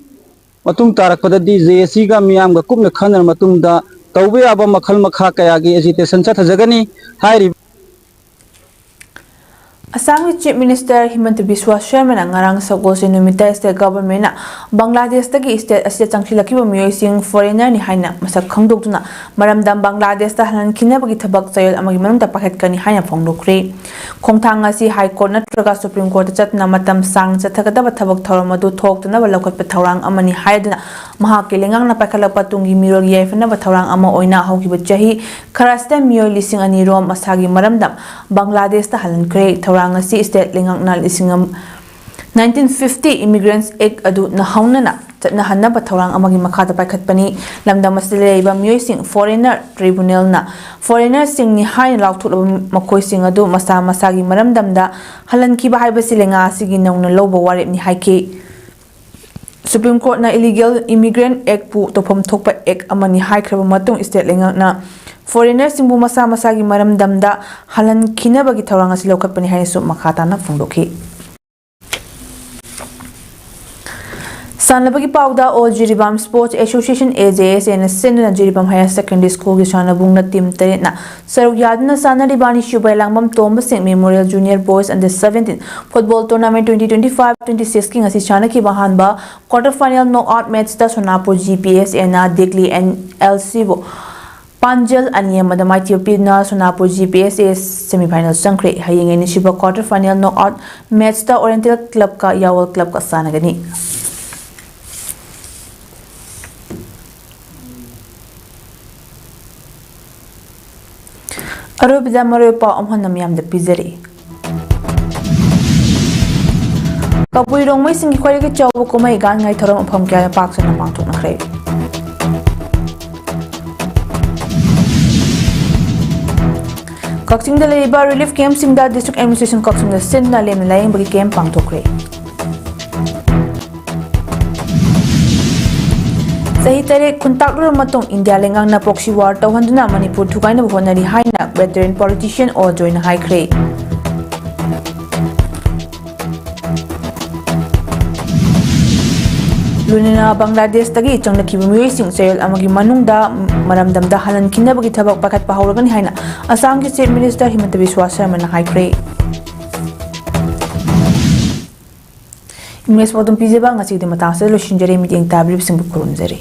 ꯃꯇꯨꯡ ꯇꯥꯔꯛꯄꯗꯗꯤ ꯖꯦ ꯑꯦ ꯁꯤꯒ ꯃꯤꯌꯥꯝꯒ ꯀꯨꯞꯅ ꯈꯟꯅꯔ ꯃꯇꯨꯡꯗ ꯇꯧꯕ ꯌꯥꯕ ꯃꯈꯜ ꯃꯈꯥ ꯀꯌꯥꯒꯤ ꯑꯦꯖꯤꯇꯦꯁꯟ ꯆꯠꯊꯖꯒꯅꯤ꯫ ꯍꯥꯏꯔꯤꯕ ꯑꯁꯥꯝꯒꯤ ꯆꯤꯐ ꯃꯤꯅꯤꯁꯇꯔ ꯍꯤꯃꯟꯇ ꯕꯤꯁ꯭ꯋ ꯁꯔꯃꯅ ꯉꯔꯥꯡ ꯁꯒꯣꯜꯁꯦꯟ ꯅꯨꯃꯤꯠꯇ ꯁ꯭ꯇꯦꯠ ꯒꯚꯔꯟꯃꯦꯟꯠꯅ ꯕꯪꯒ꯭ꯂꯥꯗꯦꯁꯇꯒꯤ ꯁ꯭ꯇꯦꯠ ꯑꯁꯤꯗ ꯆꯪꯁꯤꯜꯂꯛꯈꯤꯕ ꯃꯤꯑꯣꯏꯁꯤꯡ ꯐꯣꯔꯦꯅꯔꯅꯤ ꯍꯥꯏꯅ ꯃꯁꯛ ꯈꯪꯗꯣꯛꯇꯨꯅ ꯃꯔꯝꯗꯝ ꯕꯪꯒ꯭ꯂꯥꯗꯦꯁꯇ ꯍꯜꯍꯟꯈꯤꯅꯕꯒꯤ ꯊꯕꯛ ꯆꯌꯣꯜ ꯑꯃꯒꯤ ꯃꯅꯨꯡꯗ ꯄꯥꯏꯈꯠꯀꯅꯤ ꯍꯥꯏꯅ ꯐꯣꯡꯗꯣꯛꯈ꯭ꯔꯦ꯫ ꯈꯣꯡꯊꯥꯡ ꯑꯁꯤ ꯍꯥꯏ ꯀꯣꯔꯠ ꯅꯠꯇ꯭ꯔꯒ ꯁꯨꯄ꯭ꯔꯤꯝ ꯀꯣꯔꯠꯇ ꯆꯠꯇꯨꯅ ꯃꯇꯝ ꯁꯥꯡꯅ ꯆꯠꯊꯒꯗꯕ ꯊꯕꯛ ꯊꯧꯔꯝ ꯑꯗꯨ ꯊꯣꯛꯇꯅꯕ ꯂꯧꯈꯠꯄ ꯊꯧꯔꯥꯡ ꯑꯃꯅꯤ ꯍꯥꯏꯗꯨꯅ ꯃꯍꯥꯛꯀꯤ ꯂꯩꯉꯥꯛꯅ ꯄꯥꯏꯈꯠꯂꯛꯄ ꯇꯨꯡꯒꯤ ꯃꯤꯔꯣꯜꯒꯤ ꯌꯥꯏꯐꯅꯕ ꯊꯧꯔꯥꯡ ꯑꯃ ꯑꯣꯏꯅ ꯍꯧꯈꯤꯕ ꯆꯍꯤ ꯈꯔ ꯑꯁꯤꯗ ꯃꯤꯑꯣꯏ ꯂꯤꯁꯤꯡ ꯑꯅꯤ ꯔꯣꯝ ꯃꯁꯥꯒꯤ ꯃꯔꯝꯗꯝ ꯕꯪꯒ꯭ꯂꯥꯗꯦꯁꯇ ꯍꯜꯍꯟꯈ꯭ꯔꯦ꯫ ꯊꯧꯔꯥꯡ ꯑꯁꯤ ꯁ꯭ꯇꯦꯠ ꯂꯩꯉꯥꯛꯅ ꯂꯤꯁꯤꯡ ꯑꯃ, nineteen fifty Immigrants Act ꯑꯗꯨ ꯅꯧꯍꯧꯅꯅ ꯆꯠꯅꯍꯟꯅꯕ ꯊꯧꯔꯥꯡ ꯑꯃꯒꯤ ꯃꯈꯥꯗ ꯄꯥꯏꯈꯠꯄꯅꯤ꯫ ꯂꯝꯗꯝ ꯑꯁꯤꯗ ꯂꯩꯔꯤꯕ ꯃꯤꯑꯣꯏꯁꯤꯡ ꯐꯣꯔꯦꯅꯔ ꯇ꯭ꯔꯤꯕꯨꯅꯦꯜꯅ ꯐꯣꯔꯦꯅꯔꯁꯤꯡꯅꯤ ꯍꯥꯏꯅ ꯂꯥꯎꯊꯣꯛꯂꯕ ꯃꯈꯣꯏꯁꯤꯡ ꯑꯗꯨ ꯃꯁꯥ ꯃꯁꯥꯒꯤ ꯃꯔꯝꯗꯝꯗ ꯍꯜꯍꯟꯈꯤꯕ ꯍꯥꯏꯕꯁꯤ ꯂꯩꯉꯥꯛ ꯑꯁꯤꯒꯤ ꯅꯧꯅ ꯂꯧꯕ ꯋꯥꯔꯦꯞꯅꯤ ꯍꯥꯏꯈꯤ꯫ ꯁꯨꯄ꯭ꯔꯤꯝ ꯀꯣꯔꯠꯅ ꯏꯂꯤꯒꯦꯜ ꯏꯃꯤꯒ꯭ꯔꯦꯟꯠ ꯑꯦꯛꯠꯄꯨ ꯇꯧꯐꯝ ꯊꯣꯛꯄ ꯑꯦꯛꯠ ꯑꯃꯅꯤ ꯍꯥꯏꯈ꯭ꯔꯕ ꯃꯇꯨꯡ, ꯁ꯭ꯇꯦꯠ ꯂꯩꯉꯥꯛꯅ ꯐꯣꯔꯦꯅꯔꯁꯤꯡꯕꯨ ꯃꯁꯥ ꯃꯁꯥꯒꯤ ꯃꯔꯝꯗꯝꯗ ꯍꯜꯍꯟꯈꯤꯅꯕꯒꯤ ꯊꯧꯔꯥꯡ ꯑꯁꯤ ꯂꯧꯈꯠꯄꯅꯤ ꯍꯥꯏꯅꯁꯨ ꯃꯈꯥ ꯇꯥꯅ ꯐꯣꯡꯗꯣꯛꯈꯤ꯫ ꯁꯥꯟꯅꯕꯒꯤ ꯄꯥꯎꯗ, ꯑꯣꯜ ꯖꯤꯔꯤꯕꯥꯝ ꯁ꯭ꯄꯣꯔꯠꯁ ꯑꯦꯁꯣꯁꯤꯌꯦꯁꯟ, ꯑꯦ ꯖꯦ ꯑꯦꯁ ꯑꯦꯅ ꯁꯤꯟꯗꯨꯅ ꯖꯤꯔꯤꯕꯥꯝ ꯍꯥꯌꯔ ꯁꯦꯀꯦꯟꯗꯔꯤ ꯁ꯭ꯀꯨꯜꯒꯤ ꯁꯥꯟꯅꯕꯨꯡꯅ ꯇꯤꯝ ꯇꯔꯦꯠꯅ ꯁꯔꯨꯛ ꯌꯥꯗꯨꯅ ꯁꯥꯟꯅꯔꯤꯕ ꯑꯅꯤꯁꯨꯕ ꯂꯥꯡꯕꯝ ꯇꯣꯝꯕꯁꯤꯡ memorial junior boys under seventeen football tournament twenty twenty five twenty ꯁꯤꯛꯁꯀꯤ ꯉꯁꯤ ꯁꯥꯟꯅꯈꯤꯕ ꯑꯍꯥꯟꯕ ꯀ꯭ꯋꯥꯔꯇꯔ ꯐꯥꯏꯅꯦꯜ ꯅꯣꯛ ꯑꯥꯎꯠ ꯃꯦꯆꯇ ꯁꯣꯅꯥꯄꯨꯔ ꯖꯤ ꯄꯤ ꯑꯦꯁ ꯑꯦꯅ ꯗꯤꯒꯂꯤ ꯑꯦꯟ ꯑꯦꯜ ꯁꯤꯕꯨ ꯄꯥꯟꯖꯜ ꯑꯅꯤ ꯑꯃꯗ ꯃꯥꯏꯊꯤꯕ ꯄꯤꯗꯨꯅ ꯁꯣꯅꯥꯄꯨꯔ G P S A semi final ꯆꯪꯈ꯭ꯔꯦ꯫ ꯍꯌꯦꯡ ꯑꯅꯤꯁꯨꯕ quarter final knock out match ꯇ Oriental Club ꯀ ꯌꯥꯋꯜ Club ꯀ ꯁꯥꯟꯅꯒꯅꯤ꯫ ꯑꯔꯣꯏꯕꯗ ꯃꯔꯨꯑꯣꯏꯕ ꯄꯥꯎ ꯑꯃꯨꯛ ꯍꯟꯅ ꯃꯤꯌꯥꯝꯗ ꯄꯤꯖꯔꯛꯏ꯫ ꯀꯕꯨꯏ ꯔꯣꯡꯃꯩꯁꯤꯡꯒꯤ ꯈ꯭ꯋꯥꯏꯗꯒꯤ ꯆꯥꯎꯕ ꯀꯨꯝꯍꯩ ꯒꯥꯟꯉꯥꯏ ꯊꯧꯔꯝ ꯃꯐꯝ ꯀꯌꯥꯗ ꯄꯥꯛ ꯁꯟꯅ ꯄꯥꯡꯊꯣꯛꯅꯈ꯭ꯔꯦ꯫ ꯀꯛꯆꯤꯡꯗ ꯂꯩꯔꯤꯕ relief camp ꯁꯤꯡꯗ District Administration ꯀꯛꯆꯤꯡꯗ ꯁꯤꯟꯅ ꯂꯦꯝꯅ ꯂꯥꯌꯦꯡꯕꯒꯤ camp ꯄꯥꯡꯊꯣꯛꯈ꯭ꯔꯦ꯫ ꯆꯍꯤ ꯇꯔꯦꯠ ꯈꯨꯟꯇꯥꯛꯂꯨꯔꯕ ꯃꯇꯨꯡ ꯏꯟꯗꯤꯌꯥ ꯂꯩꯉꯥꯛꯅ proxy war ꯇꯧꯍꯟꯗꯨꯅ ꯃꯅꯤꯄꯨꯔ ꯊꯨꯒꯥꯏꯅꯕ ꯍꯣꯠꯅꯔꯤ ꯍꯥꯏꯅ veteran politician ꯑꯣ ꯖꯣꯏꯅ ꯍꯥꯏꯈ꯭ꯔꯦ꯫ ꯂꯣꯏꯅꯅ ꯕꯪꯒ꯭ꯂꯥꯗꯦꯁꯇꯒꯤ ꯆꯪꯂꯛꯈꯤꯕ ꯃꯤꯑꯣꯏꯁꯤꯡ ꯆꯌꯣꯜ ꯑꯃꯒꯤ ꯃꯅꯨꯡꯗ ꯃꯔꯝꯗꯝꯗ ꯍꯜꯍꯟꯈꯤꯅꯕꯒꯤ ꯊꯕꯛ ꯄꯥꯏꯈꯠꯄ ꯍꯧꯔꯒꯅꯤ ꯍꯥꯏꯅ ꯑꯁꯥꯝꯒꯤ Chief Minister ꯍꯤꯃꯟꯇ ꯕꯤꯁ꯭ꯋꯥ ꯁꯔꯃꯅ ꯍꯥꯏꯈ꯭ꯔꯦ꯫ English ꯄꯥꯎꯗꯝ ꯄꯤꯖꯕ ꯉꯁꯤꯒꯤꯗꯤ ꯃꯇꯥꯡꯁꯤꯗ ꯂꯣꯏꯁꯤꯟꯖꯔꯦ꯫ ꯃꯤꯠꯌꯦꯡ ꯇꯥꯕꯤꯔꯤꯕꯁꯤꯡꯕꯨ ꯈꯨꯔꯨꯝꯖꯔꯤ꯫